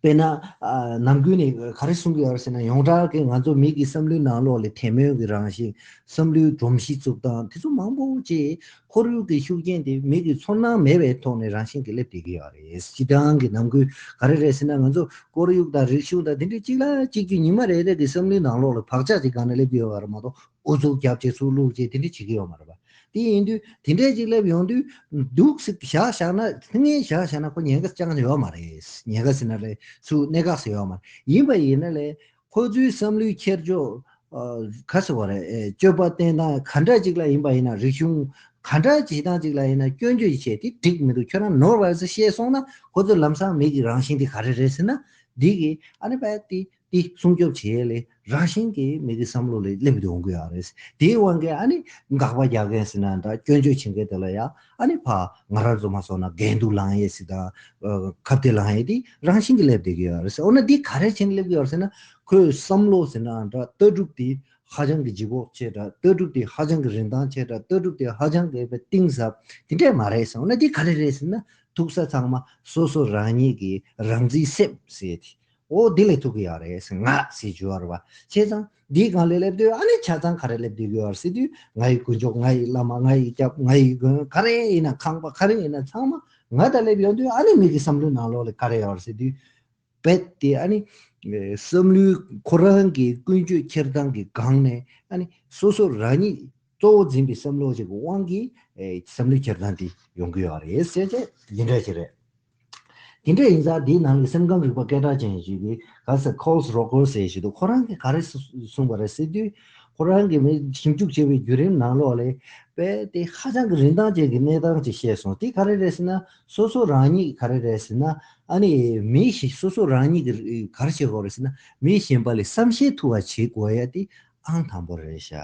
དཔེར་ན་ཨ་ནམ་རྒྱུན་ནས་ག་རེ་གསུང་གི་ཡོད་རེད་ཟེར་ན། ཡོངས་གྲགས་ཀྱི་ང་ཚོ་མི་གི་བསམ་བློའི་ནང་ལོགས་ལ་དད་མོས་ཀྱི་རང་བཞིན། བསམ་བློའི་སྒྲོམ་གཞི་བཙུགས་སྟངས་དེ་ཚོ་མང་པོ་ཅིག་ཁོར་ཡུག་གི་ཤུགས་རྐྱེན་དེ་མི་གི་ཚོར་སྣང་མེད་པའི་ཐོག་ནས་རང་བཞིན་གྱིས་སླེབས་བསྡད་ཀྱི་ཡོད་རེད། སྤྱིར་བཏང་གི་ནམ་རྒྱུན་ག་རེ་རེད་ཟེར་ན། ང་ཚོ་ཁོར་ཡུག་དང་རིག་གཞུང་དང་དེ་འདྲ་གཅིག་ལ་གཅིག་གི་ཉི་མ་རེ་རེ་གི་བསམ་བློའི་ནང་ལོགས་ལ་བག་ཆགས་ཅིག་སྒང་ནས་སླེབས་ཀྱི་ཡོད་པ་རེད་མ་གཏོགས། ཨུ་ཚུགས་རྒྱབ་བྱས་ཚུར་བླུགས་བྱས་དེ་འདྲ་བྱེད་ཀྱི་ཡོད་མ་རེད་པ། དེ་ཡིན་དུས་དེ་འདྲས་ཅིག་སླེབས་ཡོང་དུས། འདུག་སེ་བཞག་བཞག་ན། སྔས་བཞག་བཞག་ན་ཁོ་ཉེན་ཁ་ཅང་ཡོད་མ་རེད། ཉེན་ཁ་ཟེར་ན་ལས་ཚུར་གནད་འགག་ཟེར་ཡོད་མ་རེད། ཡིན་པ་ཡིན་ན་ལས་ཁོ་ཚོའི་བསམ་བློའི་འཁྱེར་ཕྱོགས། ཨ་ག་ཟེར་བ་རེད། ཨེ་སྤྱོད་པ་བསྟེན་སྟངས་ག་འདྲ་ཅིག་ལ་ཡིན་པ་ཡིན་ན། རིག་གཞུང་ག་འདྲ་བྱེད་སྟངས་ཅིག་ལ་ཡིན་ན་སྐྱོན་བརྗོད་བྱས་དེ་འགྲིག་མི་འདུག་ཁྱོད་རང་ནོར་བ་ཟེར་བཤད་སོང་ན། ཁོ་ཚོ་ལམ་སང་མི་གི་རང་བཞིན་དེ་ག་རེ་རེད་ཟེར་ན། འདི་གི་ཨ་ནི་བས་དེ། དེ་སྲུང་སྐྱོབ་བྱེད་ཡས་ལས་རང་བཞིན་གྱིས་མི་གི་བསམ་བློ་ལ་སླེབས་ཡོང་གི་ཡོད་རེད། དེའི་དབང་གིས་ཨ་ནི་དགག་པ་རྒྱག་མཁན་ཟེར་ན་འདྲ། སྐྱོན་བརྗོད་བྱེད་མཁན་དེ་ལ་ཡ་ཨ་ནི་ཕ་ང་རང་ཚོ་མ་སོང་ན་འགལ་འདུ་ལངས་ཡས་ཟེར་དང་། ཨ་ཁ་གཏད་ལངས་ཡས་དེ་རང་བཞིན་གྱིས་སླེབས་བསྡད་ཀྱི་ཡོད་རེད། འོ་ན་འདི་ག་རེ་བྱས་ནས་སླེབས་ཀྱི་ཡོད་རེད་ཟེར་ན། ཁོའི་བསམ་བློ་ཟེར་ན་འདྲ། ལྟ་གྲུབ་དེ་ཧ་ཅང་གི་ལྗིད་ཁོག་ཆེ་དྲགས། ལྟ་གྲུབ་དེ་ཧ་ཅང་གི་རིན་ཐང་ཆེ་དྲགས། ལྟ་གྲུབ་དེ་ཧ་ཅང་གི་གཏིང་ཟབ། དེ་འདྲས་མ་རེད་ཟེར། འོ་ན་འདི་ག་རེ་རེད་ཟེར་ན། ཐུག་ས་ཚང་མ་སོ་སོ་རང་ཉིད་ཀྱི་རང་བརྩིའི་སེམས་ཟེར་དེ། འོ་འདི་ལས་ཐུག་གི་ཡོད་རེད་ཟེར། ང་ཟེར་རྒྱུ་ཡོད་རེད་པ། བྱས་ཙང་འདིའི་སྒང་ལ་སླེབས་དུས་ཨ་ནི་ཆ་ཚང་ག་རེ་སླེབས་བསྡད་ཀྱི་ཡོད་རེད་ཟེར་དུས། ང་ཡི་དཀོན་མཆོག་ང་ཡི་བླ་མ། ང་ཡི་སྐྱབས། ང་ཡི་མགོན། ག་རེ་ཡིན་ན། ཁང་པ་ག་རེ་ཡིན་ན་ཚང་མ་ང་དང་སླེབས་ཡོང་དུས། ཨ་ནི་མི་གི་བསམ་བློའི་ནང་ལོགས་ལ་ག་རེ་ཡོད་རེད་ཟེར་དུས། རྦད་དེ་ཨ་ནི་བསམ་བློའི་ཁོ་རང་གི་ཀུན་སྤྱོད་འཁྱེར་སྟངས་ཀྱི་སྒང་ནས་ཨ་ནི་སོ་སོ་རང་ཉིད་གཙོ་བོ་འཛིན་པའི་བསམ་བློ་ཅིག་གི་དབང་གིས་ཨེ་བསམ་བློའི་འཁྱེར་སྟངས་དེ་ཡོང་གི་ཡོད་རེད་ཟེར་བྱས་འདི་འདྲ་ཞིག་རེད། དེ་འདྲ་ཡིན་ཙང་འདིའི་ནང་གི་སེམས་ཁམས་རིག་པ་སྐད་གྲགས་ཅན་ཞིག་གིས་ག་ཟེར། ཁོལ་རོ་ཀར་ཟེར་ཞིག་འདུག་ཁོ་རང་གིས་ག་རེ་གསུངས་པ་རེད་ཟེར་དུས། ཁོ་རང་གིས་མི་ཞིབ་འཇུག་བྱས་པའི་བརྒྱུད་རིམ་ནང་ལོགས་ལ་རྦད་དེ་ཧ་ཅང་གི་རིན་ཐང་ཅན་གྱི་གནས་སྟངས་ཅིག་བཤད་སོང་། དེ་ག་རེ་རེད་ཟེར་ན། སོ་སོ་རང་ཉིད་ག་རེ་རེད་ཟེར་ན། ཨ་ནི་མི་ཞིག་སོ་སོ་རང་ཉིད་ཀྱིས་ག་རེ་བྱེད་དགོས་རེད་ཟེར་ན། མི་གཞན་པ་ལ་བསམ་ཤེས་ཐུབ་པ་བྱེད་དགོས་ཡ་དེ་ཨང་དང་པོ་རེད་ཤག་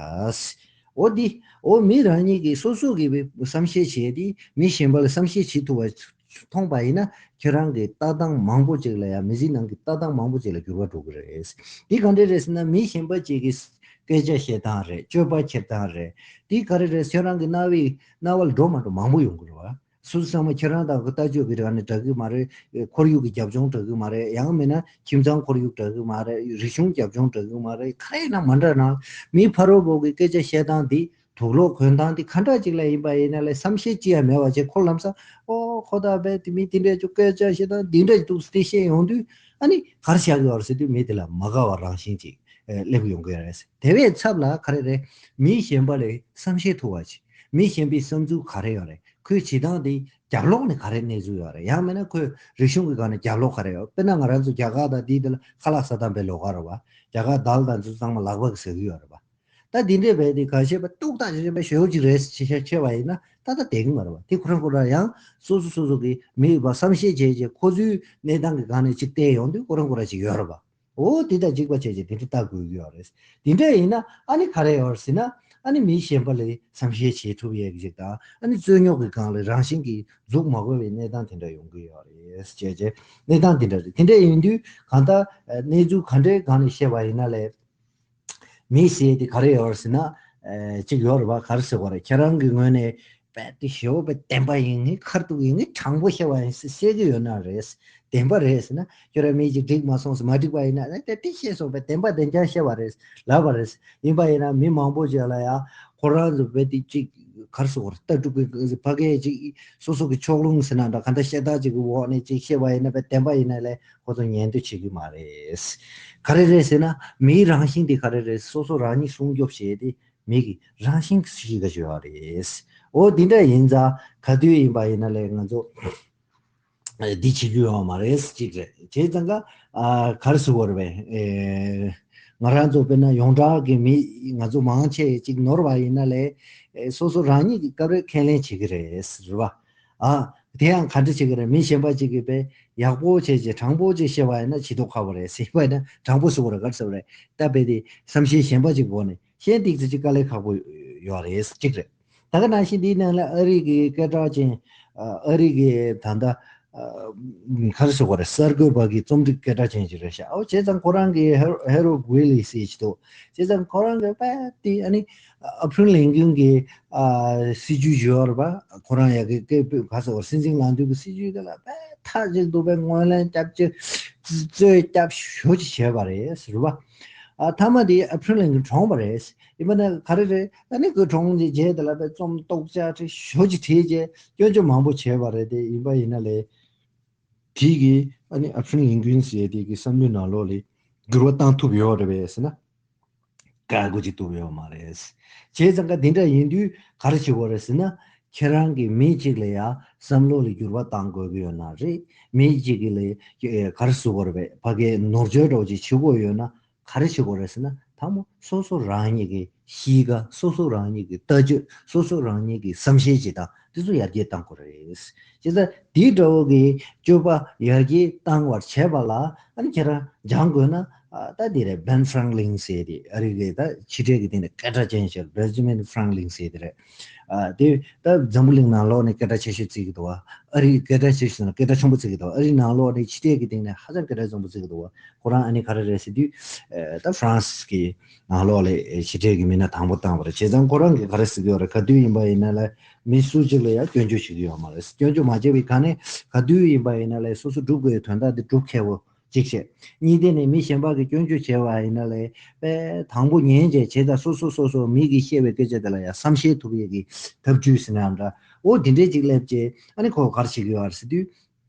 འོ་འདི། འོ་མི་རང་ཉིད་ཀྱིས་སོ་སོ་གིས་བསམ་ཤེས་བྱས་ཏེ་མི་གཞན་པ་ལ་བསམ་ཤེས་བྱེད་ཐུབ་པ་མཐོང་པ་ཡིན་ན། ཁྱེད་རང་གི་ལྟ་སྟངས་མང་པོ་ཅིག་ལ་ཡང་། མི་ཚེའི་ནང་གི་ལྟ་སྟངས་མང་པོ་ཅིག་ལ་འགྱུར་བ་འགྲོ་གི་རེད། འདི་ག་འདྲ་རེད་ཟེར་ན། མི་གཞན་པ་ཅིག་གི་སྐད་ཆ་བཤད་སྟངས་རེད། སྤྱོད་པ་འཁྱེར་སྟངས་རེད། འདི་ག་རེ་རེད། ཁྱེད་རང་གི་རྣ་བའི་རྣ་བ་ལ་འགྲོ་མ་འགྲོ་མང་པོ་ཡོང་གི་རེད་བ། སོ་སོ་ཚང་མ་ཁྱེད་རང་དང་གི་ལྟ་སྤྱོད་ཀྱི་རང་ནས་འདྲ་གི་མ་རེད། ཁོར་ཡུག་གི་རྒྱབ་ལྗོངས་འདྲ་གི་མ་རེད། ཡང་མིན་ན་ཁྱིམ་ཚང་ཁོར་ཡུག་འདྲ་གི་མ་རེད། རིག་གཞུང་རྒྱབ་ལྗོངས་འདྲ་གི་མ་རེད། ག་རེ་ཡིན་ན་མ་འདྲ་ན། མི་ཕ་རོལ་པོ་གི་སྐད་ཆ་བཤད་སྟངས་འདི། དུག་ལོག་གོན་སྟངས་འདི་ག་འདྲ་ཅིག་ལ་ཡིན་པ་ཡིན་ན་ལས་བསམ་ཤེས་ཅི་ཡང་མེད་པ་བྱས། ཁོ་ལམ་སང་ཨོ་ཁོ་ད་བས་དེ་མི་དེ་འདྲ་ཅིག་སྐད་ཆ་བཤད་སྟངས་འདི་འདྲ་ཅིག་འདུག་ཟེར་བཤད་ཡོང་དུས། ཨ་ནི་ག་རེ་བྱ་གི་ཡོད་རེད་ཟེར་དུས། མི་དེ་ལ་མ་དགའ་བ་རང་བཞིན་ཅིག་ཨེ་སླེབས་ཡོང་གི་རེད། དེ་བས་ཚབ་ལ་ག་རེ་རེད། མི་གཞན་པ་ལས་བསམ་ཤེས་ཐུབ་པ་ཅིག་མི་གཞན་པའི་བསམ་ཚུལ་ག་རེ་ཡོད་རེད། ཁོའི་བྱེད་སྟངས་དེ་རྒྱབ་ལོགས་ནས་ག་རེ་གནས་ཚུལ་ཡོད་རེད། ཡང་མིན་ན་ཁོའི་རིག་གཞུང་གི་སྒང་ནས་རྒྱབ་ལོགས་ག་རེ་ཡོད། དཔེར་ན་ང་རང་ཚོ་རྒྱ་གར་དང་དེའི་དེ་ལ་ཁ་ལག་ཟ་སྟངས་དཔེ་ལོགས་ཀ་རེད་པ། རྒྱ་གར་དཱལ་དང་ཚོ་ཚང་མ་ལག་པ་གིས་ཟ་གི་ཡོད་རེད་པ། ད་འདི་འདྲས་བས་དེ་ག་བྱས་པ་ཏུག་ཏག་བྱས་པ་ཞོ་ཅིག་རེད་ཅེས་བཤད་པ་ཡིན་ན་ད་ད་བསྡད་གི་མ་རེད་པ། དེ་ཁོ་རང་ཁོ་རང་ཡང་སོ་སོ་སོ་སོ་གི་མི་ཡིན་པ་བསམ་ཤེས་བྱས་བྱས་ཁོ་ཚོའི་གནས་སྟངས་ཀྱི་སྒང་ནས་ཅིག་བལྟས་ཡོང་དུས་ཁོ་རང་ཁོ་རང་ཅིག་ཡོད་རེད་པ། འོ་དེ་དང་གཅིག་པ་བྱས་བྱས་དེ་འདྲ་ལྟ་དགོས་ཀྱི་ཡོད་རེད། དེ་འདྲ་ཡིན་ན་ཨ་ནི་ག་རེ་ཡོད་རེད་ཟེར་ན། ཨ་ནི་མི་གཞན་པ་ལ་བསམ་ཤེས་བྱེད་ཐུབ་ཡས་ཀྱི་ཅིག་དང་། ཨ་ནི་རྩོད་རྙོག་གི་སྒང་ལ་རང་བཞིན་གྱིས་འཛུགས་མ་དགོས་པའི་གནས་སྟངས་དེ་འདྲ་ཡོང་གི་ཡོད་རེད་ཅེས་བྱས། གནས་སྟངས་དེ་འདྲ་རེད། དེ་འདྲ་ཡིན་དུས་གང་ལྟར་གནས་ཚུལ་ག་འདྲའི་སྒང་ནས་བཤད་པ་ཡིན་ན་ལས། མི་ཟེར་དེ་ག་རེ་ཡོད་རེད་ཟེར་ན། ཨེ་གཅིག་ཡོད་རེད་པ། ག་རེ་ཟེར་དགོས་རེད། ཁྱེད་རང་གི་ངོས་ནས་རྦད་དེ་ཞེ་པོ་དཔེ་བདེན་པ་ཡིན། ངས་ཁ་ཐུག་ཡིན། ངས་དྲང་པོ་བཤད་པ་ཡིན་ཟེར་བཤད་ཀྱི་ཡོད་ན་རེད། བདེན་པ་རེད་ཟེར་ན། ཁྱོད་རང་མི་གཅིག་འགྲིག་མ་སོང་ཟེར་མ་འགྲིག་པ་ཡིན་ན། ཨེ་དེ་དེ་བཤད་སོང་བས་བདེན་པ་བདེན་རྐྱང་བཤད་པ་རེད་ལབ་པ་རེད། ཡིན་པ་ཡིན་ན་མི་མང་པོ་ཅིག་ལ་ཡ་ཁོ་རང་ཚོ་རྦད་དེ་གཅིག་ག་རེ་ཟེར་དགོས་རེད། ལྟ་གྲུབ་ཀྱི་ཕ་གིའི་གཅིག་སོ་སོ་གི་ཕྱོགས་ལྷུང་ཟེར་ན་འདྲ། གང་ལྟར་བཤད་སྟངས་གཅིག་གི་འོག་ནས་གཅིག་བཤད་པ་ཡིན་ན་བས་བདེན་པ་ཡིན་ན་ལས་ཁོ་ཚོ་ཉན་འདོད་བྱེད་ཀྱི་མ་རེད། ག་རེ་རེད་ཟེར་ན། མིའི་རང་བཞིན་དེ་ག་རེ་རེད། སོ་སོ་རང་ཉིད་སྲུང་སྐྱོབ་བྱེད་དེ་མི་གི་རང་བཞིན་གྱི་སྲིད་ཀ་ཞུ་བ་རེད། འོ་འདི་འདྲ་ཡིན་ཙང་ག་དུས་ཡིན་པ་ཡིན་ན་ལས་ང་ཚོ་འདི་བྱེད་རྒྱུ་ཡོད་མ་རེད། གཅིག་རེད། བྱས་ཙང་ཀ་ག་རེ་ཟེར་དགོས་རེད་པས། ང་རང་ཚོ་དཔེར་ན་ཡོངས་གྲགས་ཀྱི་མི་ང་ཚོ་མང་ཆེ་གཅིག་ནོར་བ་ཡིན་ན་ལས་སོ་སོ་རང་ཉིད་ཀྱི་སྐབས་རེ་ཁས་ལེན་བྱེད་ཀྱི་རེད། རེད་པ། ཨ། དེ་ཡང་ག་འདྲ་བྱེད་ཀྱི་རེད། མི་གཞན་པ་གཅིག་གིས་དཔེ་ཡག་པོ་བྱས་བྱས་དྲང་པོ་ཅིག་བཤད་པ་ཡིན་ན་ཇུས་གཏོགས་ཁག་པོ་རེད་ཟེར་བ་ཡིན་ན། དྲང་པོ་ཟེར་དགོས་རེད། ག་རེ་ཟེར་བ་རེད། ད་དཔེ་དེ་བསམ་ཤེས་གཞན་པ་གཅིག་འོག་ནས་གཞན་ཏིག་ཙི་ཅིག་དཀའ་ལས་ཁག་པོ་ཡོད་རེད། གཅིག་རེད། ད་ག་ནང་བཞིན་འདིའི་ནང་ལ་ཨ་རི་གི་སྐད་གྲགས་ཅན། ཨ་རི་གི་ད་ལྟ་ག་རེ་ཟེར་དགོས་རེད། གསར་འགོད་པ་གི་རྩོམ་སྒྲིག་སྐད་གྲགས་ཅན་ཅིག་རེད་ཤག་འོ་བྱས་ཙང་ཁོ་རང་གི་ཧེ་རོ་ཝི་ལི་ཟེར་གྱི་འདུག་བྱས་ཙང་ཁོ་རང་གི་དཔེ་དེ་ཨ་ནི་ཨ་བྷི་རི་ལིན་ཀོན་གྱི་ཨ་སྲིད་ཇུས་ཡོད་རེད་པ། ཁོ་རང་ཡ་གི་སྐད་འབོད་ག་ཟེར་བ། སྲིད་འཛིན་ལངས་དུས་ཀྱི་སྲིད་ཇུས་དེ་ལ་དཔེ་མཐའ་གཅིག་ཏུ་དཔེ་ངོས་ལེན་རྒྱབ་ཅིག་རྩོད་རྒྱབ་ཞོ་ཅིག་བྱས་པ་རེད་ཟེར་བ། ཨ་མཐའ་མ་དེ་ཨ་བྷི་རི་ལིན་ཀོན་གྲོངས་པ་རེད། ཡིན་པ་ན་ག་རེ་རེད། ཨ་ནི་ཁོ་གྲོངས་ཀྱི་རྗེས་དེ་ལ་དཔེ་རྩོམ་རྟོག་ཅག་ཁྲི་ཞོ་ཅིག་བྲིས་རྗེས་སྐྱོན་བརྗོད་མང་པོ་བྱས་པ་རེད། དེ་ཡིན་པ་ཡིན་ན་ལས། དེ་གི་ཨ་ནི་ཨ་བྷི་རི་ལིན་ཀོན་ཟེར་དེ་གི་བསམ་བློའི་ནང་ལོགས་ལ་འགྱུར་བ་བཏང་ཐུབ་ཡོད་རེད་པས་ཟེར་ན། བཀག་འགོག་ཅིག་ཐུབ་ཡོད་མ་རེད། བྱས་ཙང་ཀ་འདི་འདྲ་ཡིན་དུས་ག་རེ་བྱེད་དགོས་རེད་ཟེར་ན། ཁྱེད་རང་གི་མི་གཅིག་ལ་ཡ་བསམ་བློ་ལ་འགྱུར་བ་བཏང་དགོས་ཀྱི་ཡོད་ན་རེད། མི་གཅིག་གི་ལ་ཨེ་ག་རེ་ཟེར་དགོས་རེད་པས། ཕ་གིའི་ནོར་འཛོལ་འདྲ་བོ་ཅིག་བྱེད་དགོས་ཡོད་ན། ག་རེ་བྱེད་དགོས་རེད་ཟེར་ན། དང་པོ་སོ་སོ་རང་ཉིད་ཀྱི་གཤིས་ཀ། སོ་སོ་རང་ཉིད་ཀྱི་ལྟ་སྤྱོད། སོ་སོ་རང་ཉིད་ཀྱི་བསམ་ཤེས་བྱེད་སྟངས་དེ་ཚོ་ཡར་རྒྱས་གཏང་དགོས་རེད། བྱས་ཙང་དེའི་འདྲ་བོ་གི་སྤྱོད་པ་ཡར་རྒྱས་གཏང་བར་བྱེད་པ་ལ་ཨ་ནི་ཁྱེད་རང་སྦྱང་དགོས་ན། ཨ་ད་དེ་རེད། བེན་ཧྥ་རང་ལིན་ཟེར་དེ་ཨ་རི་གི་ད་ཕྱི་དྲིལ་གྱི་སྟེང་ནས་སྐད་གྲགས་ཅན་ཞིག་བེན་ཇ་མིན་ཧྥ་རང་ལིན་ཟེར་དེ་རེད། ཨ་དེ་ད་འཛམ་བུ་གླིང་ནང་ལོགས་ནས་སྐད་གྲགས་ཆེ་ཤོས་བརྩི་གི་འདུག་བ། ཨ་རི་སྐད་གྲགས་ཆེ་ཤོས་ན་སྐད་གྲགས་ཆེན་པོ་བརྩི་གི་འདུག་ཨ་རི་ནང་ལོགས་ནས་ཕྱི་དྲིལ་གྱི་སྟེང་ནས་ཧ་ཅང་སྐད་གྲགས་ཆེན་པོ་བརྩི་གི་འདུག་བ། ཁོ་རང་ཨ་ནི་ག་རེ་རེད་ཟེར་དུས། ཨེ་ད་ཧྥ་རན་སི་གི་ནང་ལོགས་ལ་ཨེ་ཕྱི་དྲིལ་གྱི་མི་སྣ་དང་པོ་བཏང་བ་རེད། བྱས་ཙང་ཁོ་རང་གིས་ག་རེ་ཟེར་གྱི་ཡོད་རེད། ག་དུས་ཡིན་པ་ཡིན་ན་ལ་མི་སུ་གཅིག་ལ་ཡང་སྐྱོན་བརྗོད་བྱེད་ཀྱི་ཡོད་མ་རེད། སྐྱོན་བརྗོད་མ་བྱས་པའི་ག་ནས་ག་དུས་ཡིན་པ་ཡིན་ན་ལ་སོ་སོ་སྒྲུབ་དགོས་ཡའི་དོན་དག་དེ་སྒྲུབ་མཁས་པོ་གཅིག་བྱས། གཉིས་དེ་ནས་མི་གཞན་པ་གིས་སྐྱོན་བརྗོད་བྱས་པ་ཡིན་ན་ལས་པས་དང་པོ་ཉན་བྱས། བྱས་ཙང་སོ་སོ་སོ་སོ་མི་གིས་བཤད་པའི་སྐད་ཆ་དེ་ལ་ཡང་བསམ་ཤེས་ཐུབ་ཡས་ཀྱི་ཐབས་ཇུས་ཟེར་ནའང་འདྲ། འོ་དེ་འདྲས་ཅིག་སླེབས་བྱས། ཨ་ནི་ཁོ་ག་རེ་བྱེད་ཀྱི་ཡོད་རེད་ཟེར་དུས།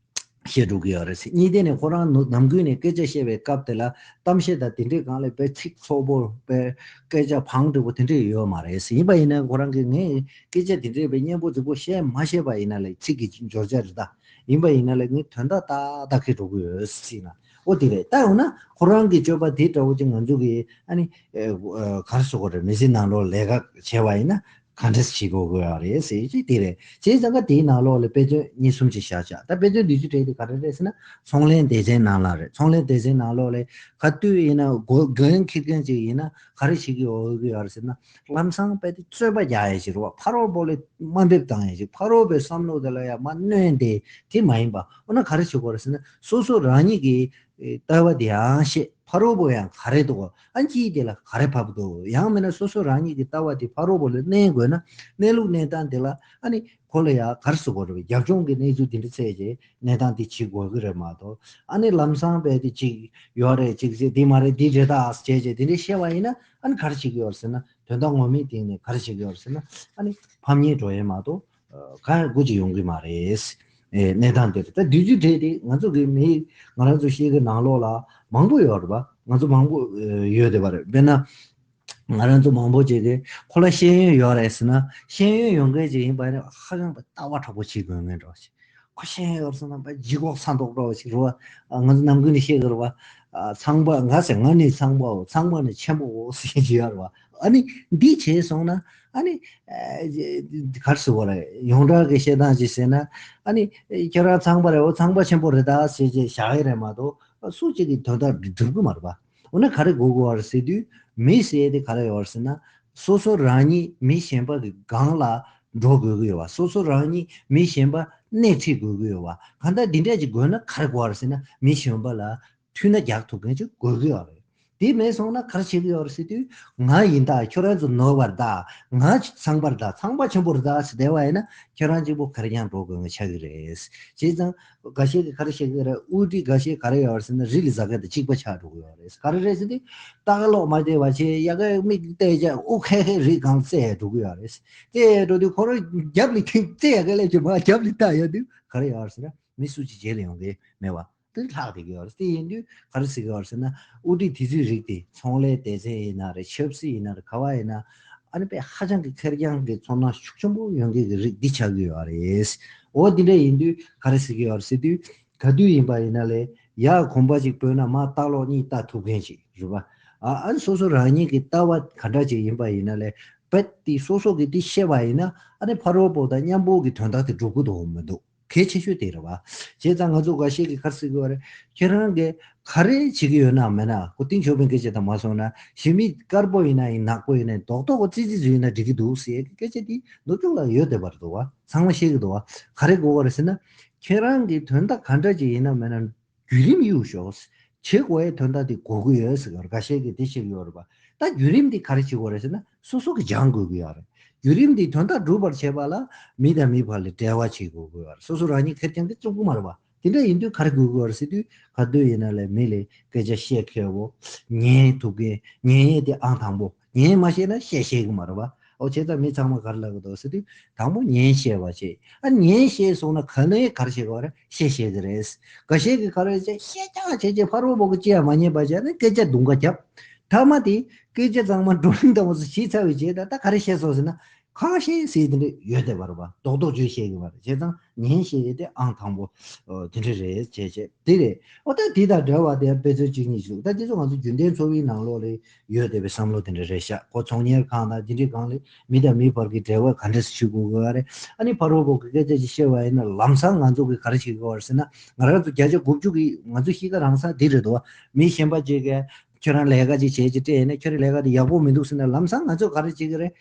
བཤད་འགྲོ་གི་ཡོད་རེད་ཟེར། གཉིས་དེ་ནས་ཁོ་རང་ནུ་ནམ་རྒྱུན་ནས་སྐད་ཆ་བཤད་པའི་སྐབས་དེ་ལ་གཏམ་བཤད་དང་དེ་འདྲའི་སྒང་ལ་དཔེ་ཚིག་ཚོགས་པོ་དཔེ་སྐད་ཆ་བང་འགྲོས་པོ་དེ་འདྲ་ཡོད་མ་རེད་ཟེར། ཡིན་པ་ཡིན་ན་ཁོ་རང་གིས་ངས་སྐད་ཆ་དེ་འདྲའི་དཔེ་སྙན་པོ་རྫིག་པོ་བཤད་མ་ཤེས་པ་ཡིན་ན་ལས་ཚིག་གི་འབྱོར་བྱ་རེད་ད། ཡིན་པ་ཡིན་ན་ལས་ངས་དོན་དག་ཏག་ཏག་ཁེལ་འགྲོ་གི་ཡོད་ཟེར་ན། འོ་དེ་རེད། ད་འོ་ན་ཁོ་རང་གི་སྤྱོད་པ་དེ་འདྲ་བོ་ཅིག་ང་ཚོ་གི་ཨ་ནི་ཨེ་ཨེ་ག་རེ་ཟེར་དགོས་རེད། མི་ཚེ་ནང་ལོགས་ལས་ཀ་བྱས་པ་ཡིན་ན། ག་འདྲས་བྱེད་དགོས་དགོས་ཡག་རེད་ཟེར་གྱི་དེ་རེད། བྱས་ཙང་ཀ་དེའི་ནང་ལོགས་ལ་དཔེ་མཚོན་གཉིས་གསུམ་ཅིག་བཞག་བྱ། ད་དཔེ་མཚོན་འདི་ཚོ་གྲས་དེ་ག་རེ་རེད་ཟེར་ན། ཚོང་ལས་སྡེ་ཚན་ནང་ལ་རེད། ཚོང་ལས་སྡེ་ཚན་ནང་ལོགས་ལ་ག་དུས་ཡིན་ན་སྒོ་འགན་འཁྱེར་མཁན་ཅིག་ཡིན་ན་ག་རེ་བྱེད་ཀྱི་ཡོད་ཀྱི་ཡོད་རེད་ཟེར་ན། ལམ་སང་དཔེ་དེ་རྩོད་པ་རྒྱག་ཡག་ཅིག་རེད་བ། ཕ་རོལ་པོ་ལ་དམའ་འབེབས་བཏང་ཡག་ཅིག་ཕ་རོལ་པོའི་བསམ་བློ་དེ་ལ་ཡང་མ་གནོད་དེ་དེ་མ་ཡིན་པ། འོ་ན་ག་རེ་བྱེད་དགོས་རེད་ཟེར་ན། སོ་སོ་རང་ཉིད་ཀྱི་ལྟ་བ་དེ་ཡང་ཤེས། ཕ་རོལ་པོ་ཡང་ག་རེ་འདུག་ཨ་ཅིའི་དེ་ལ་ག་རེ་བབས་འདུག་ཡང་མིན་ན་སོ་སོ་རང་ཉིད་ཀྱི་ལྟ་བ་དེ་ཕ་རོལ་པོ་ལ་གནས་དགོས་ན། གནས་ལུགས་གནས་སྟངས་དེ་ལ་ཨ་ནི་ ཁོ་ལ་ཡང་ག་རེ་ཟེར་དགོས་རེད་པས། རྒྱབ་ལྗོངས་ཀྱི་གནས་ཚུལ་དེ་འདྲ་བཙལ་བྱས་གནས་སྟངས་དེ་བྱེད་དགོས་ཀྱི་རེད་མ་གཏོགས། ཨ་ནི་ལམ་སང་དཔེ་དེ་གཅིག་ཡོད་རེད། གཅིག་བྱས་དེ་མ་རེད། འདི་རེད་ད་ཟེར་བྱས་བྱས་དེ་འདྲ་བཤད་པ་ཡིན་ན། ཨ་ནི་ག་རེ་བྱེད་ཀྱི་ཡོད་རེད་ཟེར་ན། དོན་དག་ངོ་མའི་སྟེང་ནས་ག་རེ་བྱེད་ཀྱི་ཡོད་རེད་ཟེར་ན། ཨ་ནི་ཕམ་ཉེས་འགྲོ་ཡས་མ་གཏོགས་གང་ཡང་སྒོ་ཅིག་ཡོང་གི་མ་རེད། ཨེ། གནས་སྟངས་དེ་རེད། ད་དུས་ཚོད་དེ་དེ་ང་ཚོ་གི་མི་ང་རང་ཚོ་ཤེས་ཀྱི་ནང་ལོགས་ལ་མང་པོ་ཡོད་རེད་པ། ང་ཚོ་མང་པོ་ཨེ་ཡོད་བསྡད་པ་རེད། དཔེར་ན། ང་རང་ཚོ་མང་པོ་ཅིག་གིས་ཁོ་ལ་ཤེས་ཡོན་ཡོད་རེད་ཟེར་ན། ཤེས་ཡོན་ཡོད་མཁན་ཅིག་ཡིན་པ་ནི་ཧ་ཅང་ལྟ་བ་དྲག་པོ་བྱེད་དགོས་མཁན་འདྲ་བ་ཞིག་ཁོ་ཤེས་ཡོན་ཡོད་ཟེར་ན་ལྗིད་ཁོག་ཚ་མདོག་འདྲ་བ་ཞིག་རེད་པ། ང་ཚོ་ནམ་རྒྱུན་ནས་བཤད་ཀྱི་རེད་པ། ཚངས་པ་ང་ཟེར། ང་ནི་ཚངས་པའོ། ཚངས་པ་ནི་ཆེན་པོའོ་ཟེར་གྱི་ཡོད་རེད་པ། ཨ་ནི་འདི་བྱས་སོང་ན། ཨ་ནི་ག་རེ་ཟེར་དགོས་རེད། ཡོངས་གྲགས་ཀྱི་བཤད་སྟངས་ཅིག་ཟེར་ན། ཨ་ནི་ཁྱེད་རང་ཚངས་པ་རེད་པ། ཚངས་པ་ཆེན་པོ་རེད་ད་ཟེར་བྱས་བཞག་ཡས་རེད་མ་གཏོགས། སུ་གཅིག་གི་དོན་དག་འགྲུབ་གི་མ་རེད་པ། འོ་ན་ག་རེ་དགོས་ཀྱི་ཡོད་རེད་ཟེར་དུས། མི་ཟེར་ཡས་དེ་ག་རེ་ཡོད་རེད་ཟེར་ན། སོ་སོ་རང་ཉིད་མི་གཞན་པ་གི་སྒང་ལ་འགྲོ་དགོས་ཀྱི་ཡོད་པ། སོ་སོ་རང་ཉིད་མི་གཞན་པ་སྣེ་ཁྲིད་དགོས་ཀྱི་ཡོད་པ། གང་ལྟར་འདི་འདྲ་ཅིག་དགོས་ན་ག་རེ་དགོས་རེད་ཟེར་ན། མི་གཞན་པ་ལ་མཐུན་སྣ་རྒྱག་ཐུབ་མཁན་ཅིག་དགོས་ཀྱི་ཡོད་རེད། དེ་མེད་སོང་ན་ག་རེ་བྱེད་ཀྱི་ཡོད་རེད་ཟེར་དུས། ང་ཡིན་ད། ཁྱོད་རང་ཚོ་ནོར་བ་རེད་ད། ང་ཚངས་པ་རེད་ད། ཚངས་པ་ཆེན་པོ་རེད་ད་ཟེར་བསྡད་པ་ཡིན་ན། ཁྱོད་རང་གཅིག་པོ་ག་རེ་ཡང་འགྲོ་དགོས་མཁན་ཆགས་ཀྱི་རེད། བྱས་ཙང་། འགའ་ཤས་ཀྱིས་ག་རེ་བཤད་ཀྱི་རེད། དབུ་ཁྲིད་འགའ་ཤས་ག་རེ་ཡོད་རེད་ཟེར་ན། རི་ལ་ཟ་མཁན་དང་གཅིག་པ་ཆགས་འགྲོ་གི་ཡོད་རེད། ག་རེ་རེད་ཟེར་དུས། ལྟ་ཀློག་མ་བདེ་བ་བྱས། ཡ་གི་མིག་བལྟས་བྱས་དབུགས་ཁལ་ཁལ་རི་སྒང་བཙལ་འགྲོ་གི་ཡོད་རེད། བཙལ་འགྲོ་དུས་ཁོ་རང་རྒྱབ་ལ་ཐིམ། བཙལ་ཡ་གི་སླེབས་ཀྱི་མ། རྒྱབ་ལ་ལྟ་ཡོང་དུས་ག་རེ་ཡོད་རེད་ཟེར་ན། མི་སུ་གཅིག་རྗེས་ལ་ཡོང་གི་མེད་པ། དེ་ལྷག་བསྡད་ཀྱི་ཡོད་རེད། དེ་ཡིན་དུས་ག་རེ་ཟེར་གྱི་ཡོད་རེད་ཟེར་ན། དབུ་ཁྲིད་དེ་ཚོའི་རིགས་དེ་ཚོང་ལས་སྡེ་ཚན་ཡིན་ན་རེད། ཆབ་སྲིད་ཡིན་ན་རེད། ག་པར་ཡིན་ན། ཨ་ནི་དཔེ་ཧ་ཅང་གི་ཁེར་རྐྱང་གི་ཚོར་སྣང་ཤུགས་ཆེན་པོ་ཡོང་མཁན་གྱི་རིགས་འདི་ཆགས་ཀྱི་ཡོད་རེད། འོ་འདི་འདྲ་ཡིན་དུས་ག་རེ་ཟེར་གྱི་ཡོད་རེད་ཟེར་དུས། ག་དུས་ཡིན་པ་ཡིན་ན་ལས། ཡར་གོམ་པ་གཅིག་སྤོས་ན་མར་ལྟ་ཀློག་གཉིས་ལྟ་ཐུབ་མཁན་ཅིག་རེད་པ། ཨ་ཨ་ནི་སོ་སོ་རང་ཉིད་ཀྱི་ལྟ་བ་ག་འདྲ་ཅིག་ཡིན་པ་ཡིན་ན་ལས། རྦད་དེ་སོ་སོ་གིས་འདི་ཤེས་པ་ཡིན་ན། ཨ་ནི་ཕ་རོལ་པོ་དང་མཉམ་པོ་གི་དོན་དག་དེ་འགྲུབ་ཀྱི་འདུག་མི་འདུག་གལ་ཆེ་ཤོས་དེ་རེད་པ། བྱས་ཙང་ང་ཚོ་འགའ་ཤས་ཀྱིས་ག་རེ་ཟེར་གྱི་ཡོད་རེད། ཁྱེད་རང་གིས་ག་རེ་བྱེད་ཀྱི་ཡོད་ན་མེད་ན། ཁོ་གཏིང་ཟབ་པའི་སྐད་ཆ་དང་མ་སོང་ན། གཞི་མི་དཀར་པོ་ཡིན་ན་ཡིན། ནག་པོ་ཡིན་ན་ཡིན། རྡོག་རྡོག་གི་ཙི་ཙི་ཟིག་ཡིན་ན་འགྲིག་གི་འདུག་ཟེར་སྐད་ཆ་དེ་ནུབ་ཕྱོགས་ལ་ཡོད་བསྡད་པ་རེད་འདུག་པ། ཚང་མ་ཤེས་ཀྱི་འདུག་པ། ག་རེ་དགོས་པ་རེད་ཟེར་ན། ཁྱེད་རང་གི་དོན་དག་ག་འདྲ་ཅིག་ཡིན་ན་མེད་ན། བརྒྱུད་རིམ་གཡུག་ཞོག་བྱེད་དགོས་ཡའི་དོན་དག་དེ་དགོས་ཀྱི་ཡོད་ཟེར་གྱི་ཡོད་རེད། འགའ་ཤས་ཀྱིས་དེ་བཤད་ཀྱི་ཡོད་རེད་པ། ད་བརྒྱུད་རིམ་དེ་ག་རེ་བྱེད་དགོས་རེད་ཟེར་ན། སོ་སོ་གིས་སྦྱང་དགོས་ཀྱི་ཡོད་རེད། བརྒྱུད་རིམ་དེ་དོན་དག་སྒྲུབ་པར་བྱེད་པ་ལ། མི་དང་མི་བར་ལ་འབྲེལ་བ་བྱེད་དགོས་ཀྱི་ཡོད་རེད། སོ་སོ་རང་ཉིད་ཁེར་རྐྱང་གིས་རྩོམ་གྱི་མ་རེད་པ། དེ་འདྲ་ཡིན་དུས་ག་རེ་དགོས་ཀྱི་ཡོད་རེད་ཟེར་དུས། ག་དུས་ཡིན་ན་ལས་མི་ལ་སྐད་ཆ་བཤད་མཁས་པོ། ཉན་ཐུབ་མཁན། ཉན་ཡས་དེ་ཨང་དང་པོ། ཉན་མ་ཤེས་ན་བཤད་ཤེས་ཀྱི་མ་རེད་པ། འོ་བྱས་ཙང་མི་ཚང་མ་ག་རེ་ལབ་ཀྱི་འདུག་ཟེར་དུས། དང་པོ་ཉན་ཤེས་པ་བྱེད། ཨ་ཉན་ཤེས་སོང་ན་ག་ནས་ག་རེ་བྱེད་དགོས་རེད། བཤད་ཤེས་ཀྱི་རེད། འགའ་ཤས་ཀྱིས་ག་རེ་བྱེད། བཤད་ཀྱང་བྱེད་བྱེད། ཕ་རོལ་པོ་གི་ཅི་ཡང་མ་ཉན་པ་བྱས་ནས་སྐད་ཆ་རྡུང་ཁ་རྒྱབ། མཐའ་མ་དེ་སྐད་ཆ་ཚང་མ་བགྲོ་གླེང་དང་པོ་ཚོ་བྱས་ཚར་བའི་རྗེས། ད་ད་ག་རེ་བཤད་སོང་ཟེར་ན། གང་ཤེས་ཟེར་དེ་འདྲ་ཡོད་བསྡད་པ་རེད་པ། རྡོག་རྡོག་བརྗོད་ཤེས་ཀྱི་མ་རེད། བྱས་ཙང་ཉན་ཤེས་ཡས་དེ་ཨང་དང་པོ། ཨོ་དེ་འདྲ་རེད་བྱས་བྱས་དེ་རེད། ཨོ་ད་དེ་དང་འབྲེལ་བ་དེ་དཔེ་མཚོན་གཅིག་གཉིས་ཤིག་ད་དེ་ཚོ་ང་ཚོ་རྒྱུན་ལྡན་འཚོ་བའི་ནང་ལོགས་ལ་ཡོད་བསྡད་པའི་བསམ་བློ་དེ་འདྲ་རེད་ཤག་ཁོ་ཚོང་གཉེར་ཁང་དང་དེ་འདྲའི་སྒང་ལ་མི་དང་མི་བར་གྱི་འབྲེལ་བ་ག་འདྲས་སེ་ཞུ་དགོས་ཀྱི་རེད། ཨ་ནི་ཕ་རོལ་པོ་གི་སྐད་ཆ་ཅིག་བཤད་པ་ཡིན་ན། ལམ་སང་ང་ཚོ་གིས་ག་རེ་བྱེད་དགོས་རེད་ཟེར་ན། ང་རང་ཚོ་བརྒྱ་ཆ་དགུ་བཅུ་གི་ང་ཚོ་གཤིས་ཀ་རང་ས་དེ་རེད་དོ། མི་གཞན་པ་ཅིག་གིས་ཁྱོད་རང་ལས་ཀ་ཅིག་བྱེད་ཅིག་སྤྲད་ཡིན་ན། ཁྱོད་རའི་ལས་ཀ་དེ་ཡག་པོ་མི་འདུག་ཟེར་ན། ལམ་སང་ང་ཚོ་ག་རེ་བྱེད་ཀྱི་རེད།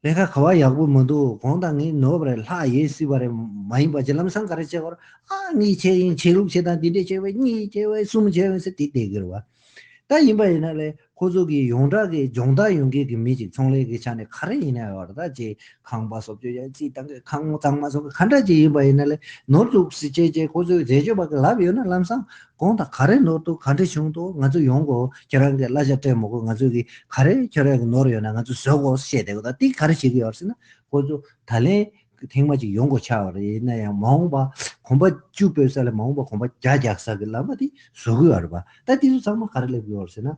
ལས་ཀ་ག་པར་ཡག་པོ་མི་འདུག་གོང་དང་ངས་ནོར་བ་རེད། ལྷག་ཡིན་སྲིད་པ་རེད། མ་ཡིན་པ་ཅིག་ལམ་སང་ག་རེ་བྱེད་དགོས་རེད། ཨ་ངས་བྱས་ཡིན། བྱས་ལུགས་བྱེད་སྟངས་འདི་འདྲས་བྱས་པས། གཉིས་བྱས་པས། གསུམ་བྱས་པས་ཟེར་དེ་བསྡད་ཀྱི་རེད་པ། ད་ཡིན་པ་ཡིན་ན་ལས་ཁོ་ཚོ་གི་ཡོངས་གྲགས་ཀྱི་སྦྱོང་བརྡར་ཡོང་མཁན་གྱི་མི་ཅིག་ཚོང་ལས་ཀྱི་ཆ་ནས་ག་རེ་ཡིན་ན་ཡོད་རེད། ད་ཅིག་ཁང་པ་བཟོ་བཅོས་ཡ་རྩིས་བཏང་གི། ཁང་གཙང་མ་བཟོ་གི། ག་འདྲ་ཅིག་ཡིན་པ་ཡིན་ན་ལས་ནོར་འདུག་ཟེར་བྱས་བྱས་ཁོ་ཚོས་འཛད་སྤྱོད་པ་གི་ལབ་ཡོད་ན། ལམ་སང་གོང་དང་ག་རེ་ནོར་འདུག་ག་འདྲ་བྱུང་འདུག་ང་ཚོ་ཡོང་དགོས། ཁྱེད་རང་གིས་གླ་ཆ་སྤྲད་མི་དགོས། ང་ཚོ་གིས་ག་རེ་ཁྱེད་རང་གི་ནོར་ཡོད་ན་ང་ཚོས་བཟོ་དགོས་བཤད་བསྡད་དགོས། ད་དེ་ག་རེ་བྱེད་ཀྱི་ཡོད་ཟེར་ན། ཁོ་ཚོ་ད་ལན་ཐེངས་མ་གཅིག་ཡོང་དགོས་ཆགས་པ་རེད། ཡིན་ན་ཡང་མ་འོངས་པ་གོམ་པ་བཅུ་སྤོས་ས་ལས་མ་འོངས་པ་གོམ་པ་བརྒྱ་རྒྱག་ས་གི་ལམ་པ་དེ་བཟོ་གི་ཡོད་རེད་པ། ད་དེ་ཚོ་ཚང་མ་ག་རེ་སླེབས་ཀྱི་ཡོད་རེད་ཟེར་ན།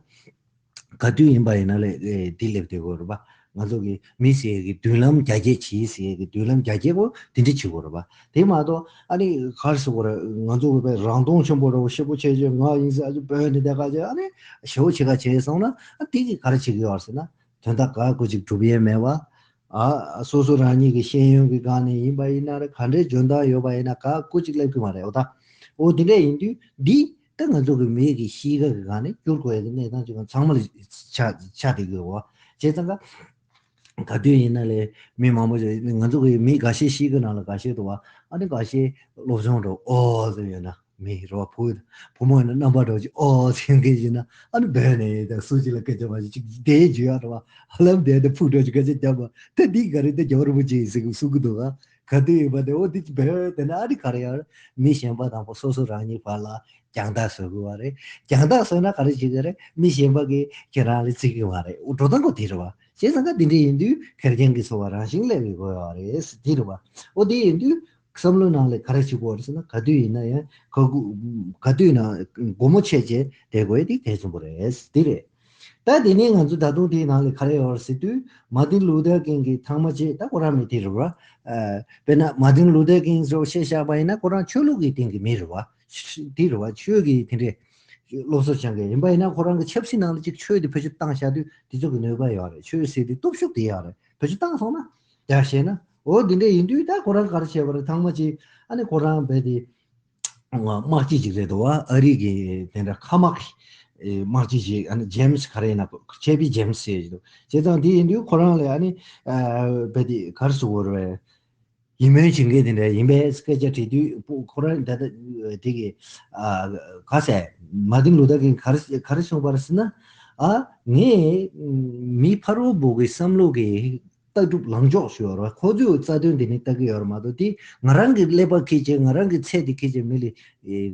ག་དུས་ཡིན་པ་ཡིན་ན་ལས་ཨེ་འདི་སླེབས་བསྡད་ཀྱི་ཡོད་རེད་པ། ང་ཚོ་གི་མི་ཟེར་ཡས་ཀྱི་མདུན་ལམ་རྒྱ་སྐྱེད་བྱེད་ཟེར་ཡས་ཀྱི་མདུན་ལམ་རྒྱ་སྐྱེད་པོ་དེ་འདྲ་བྱེད་དགོས་རེད་པ། དེ་མ་གཏོགས་ཨ་ནི་ག་རེ་ཟེར་དགོས་རེད། ང་ཚོ་གི་དཔེ་རང་མཐོང་ཆེན་པོ་འདྲ་བོ་ཤེད་པོ་ཆེ་ཆེ་ང་ཡིན་ཟེར་ཨ་ཅོ་བོད་ནས་དེ་ག་ཅེ་ཨ་ནི་ཞེ་པོ་ཆེ་ག་བྱས་སོང་ན། ཨ་དེ་གིས་ག་རེ་བྱེད་ཀྱི་ཡོད་རེད་ཟེར་ན། དོན་དག་ག་གོ་ཅིག་སྒྲུབ་ཡས་མེད་པ། ཨ་སོ་སོ་རང་ཉིད་ཀྱི་ཤེས་ཡོན་གྱི་སྒང་ནས་ཡིན་པ་ཡིན་ན་རེད། ག་འདྲའི་འཇོན་ཐང་ཡོད་པ་ཡིན་ན་ག་གོ་ཅིག་སླེབས་ཀྱི་མ་རེད། འོ་ད་འོ་དེ་འདྲ་ཡིན་དུས་འདི་ད་ང་ཚོ་གི་མི་གི་གཤིས་ཀ་གི་སྒང་ནས་བསྒྱུར་དགོས་ཡ་གི་གནས་སྟངས་ཅིག་ཚང་མ་ལ་ཆགས་ཆགས་བསྡད་ཀྱི་ཡོད། བྱས་ཙང་ག་ག་དུས་ཡིན་ན་ལས་མི་མང་པོ་ཞིག་ང་ཚོ་གི་མི་འགའ་ཤས་གཤིས་ཀ་ནང་ལ་འགའ་ཤས་འདུག་པ། ཨ་ནི་འགའ་ཤས་སློབ་སྦྱོང་འདྲ་ཨོ་ཙམ་ཡོད་ན། མི་རོ་བུ་བུ་མོ་ཡིན་ན་རྣམ་པ་འདྲ་ཅིག་ཨོ་ཟེར་མཁན་ཞིག་ན། ཨ་ནི་བོད་ནས་ཡིན་ད་སུ་ཅིག་ལ་སྐད་ཆ་མ་ཞིག་ཅིག་དེ་བརྗོད་ཡ་རེད་པ། ཧ་ལམ་དེ་དེ་ཕུག་འདྲ་ཅིག་སྐད་ཆ་རྒྱབ་པ་དེ་འདི་ག་རེ་དེ་རྒྱལ་བ་རིན་པོ་ཆེ་ཡིན་ཟེར་གི་གསུང་གི་འདུག་ག་ག་དུས་ཡིན་པ་དེ་འོ་དེ་བོད་དེ་ན་ཨ་རི་ག་རེ་ཡོད་རེད། མི་གཞན་པ་དང་པོ་སོ་སོ་རང་ཉིད་བར་ལ་རྒྱང་ཐག་བཟོ་དགོས་པ་རེད། རྒྱང་ཐག་བཟོས་ན་ག་རེ་བྱེད་ཀྱི་རེད། མི་གཞན་པ་གིས་ཁྱེད་རང་ལ་བརྩི་གི་མ་རེད། འགྲོ་སྟངས་ཁོ་དེ་རེད་བ། བྱས་ཙང་ཀ་དེ་འདྲ་ཡིན་དུས་ཁེར་རྐྱང་གི་འཚོ་བ་རང་བཞིན་སླེབས་ཡོད་དགོས་ཡོད་རེད། དེ་རེད་བ། འོ་དེ་ཡིན་དུས་བསམ་བློའི་ནང་ལ་ག་རེ་བྱེད་དགོས་རེད་ཟེར་ན། ག་དུས་ཡིན་ན་ཡང་ག་གུ་ག་དུས་ན་སྒོ་མོ་ཕྱེ་བྱས་བསྡད་དགོས་དེ་གལ་ཆེན་པོ་རེད། དེ་རེད། ད་དེ་ནས་ང་ཚོ་ད་དུང་དེའི་ནང་ལ་ག་རེ་ཡོད་རེད་ཟེར་དུས། མ་ཏིན་ལུ་ཐར་ཀིང་གི་ཐེངས་མ་གཅིག་ད་ཁོ་རང་མི་དེ་རེད་བ། ཨ། དཔེར་ན་མ་ཏིན་ལུ་ཐར་ཀིང་ཟེར་བ་བཤད་བཞག་པ་ཡིན་ན་ཁོ་རང་ཆོས་ལུགས་ཀྱི་སྟེང་གི་མི་རེད་བ། དེ་རེད་བ། ཆོས་ཀྱི་དེ་འདྲའི་སློབ་གསོ་སྦྱང་མཁན་ཡིན་པ་ཡིན་ན་ཁོ་རང་གི་ཆབ་སྲིད་ནང་ལ་ཅིག་ཆོས་དེ་བེད་སྤྱོད་བཏང་བཞག་དུས་དེ་ཚོ་གི་ནུས་པ་ཡོད་རེད། ཆོས་ཟེར་དེ་སྟོབས་ཤུགས་དེ་ཡོད་རེད། བེད་སྤྱོད་བཏང་སོང་ན་ཡག་བཤད་ན། འོ་དེ་འདྲ་ཡིན་དུས་ད་ཁོ་རང་ག་རེ་བྱས་པ་རེད། ཐེངས་མ་གཅིག་ཨ་ནི་ཁོ་རང་རྦད་དེ་དམག་སྤྱི་ཅིག་རེད་འདུག་བ། ཨ་རི་གི་དེ་འདྲ་མཁའ་དམག་གི་དམག་སྤྱི་ཅིག་ཨ་ནི་ཇེམ་སི་ག་རེ་ཡིན་ན་ཆེ་བི་ཇེམ་སི་ཟེར་གྱི་འདུག་བྱས་ཙང་དེ་ཡིན་དུས་ཁོ་རང་ལ་ཨ་ནི་རྦད་དེ་ག་རེ་ཟེར་དགོས་རེད། ཡིད་སྨོན་བྱེད་མཁན་དེ་འདྲ་ཡིན་པའི་སྐད་ཆ་དྲིས་དུས་ཁོ་རང་ད་ལྟ་དེ་གི་ཨ་ག་ཟེར། མ་ཏིན་ལུ་ཐར་ཀིང་ག་རེ་ག་རེ་གསུངས་པ་རེད་ཟེར་ན། ཨ་ངས་མི་ཕ་རོལ་པོ་གི་བསམ་བློ་གི་ལྟ་གྲུབ་ལངས་ཕྱོགས་ཤིག་ཡོད་རེད། ཁོ་ཚོས་རྩ་དོན་དེ་ནི་ལྟ་གི་ཡོད་རེད་མ་གཏོགས་དེ་ང་རང་གི་ཀླད་པ་འཁྱེར་བྱས་ང་རང་གི་ཚད་དེ་འཁྱེར་བྱས་མི་ལ་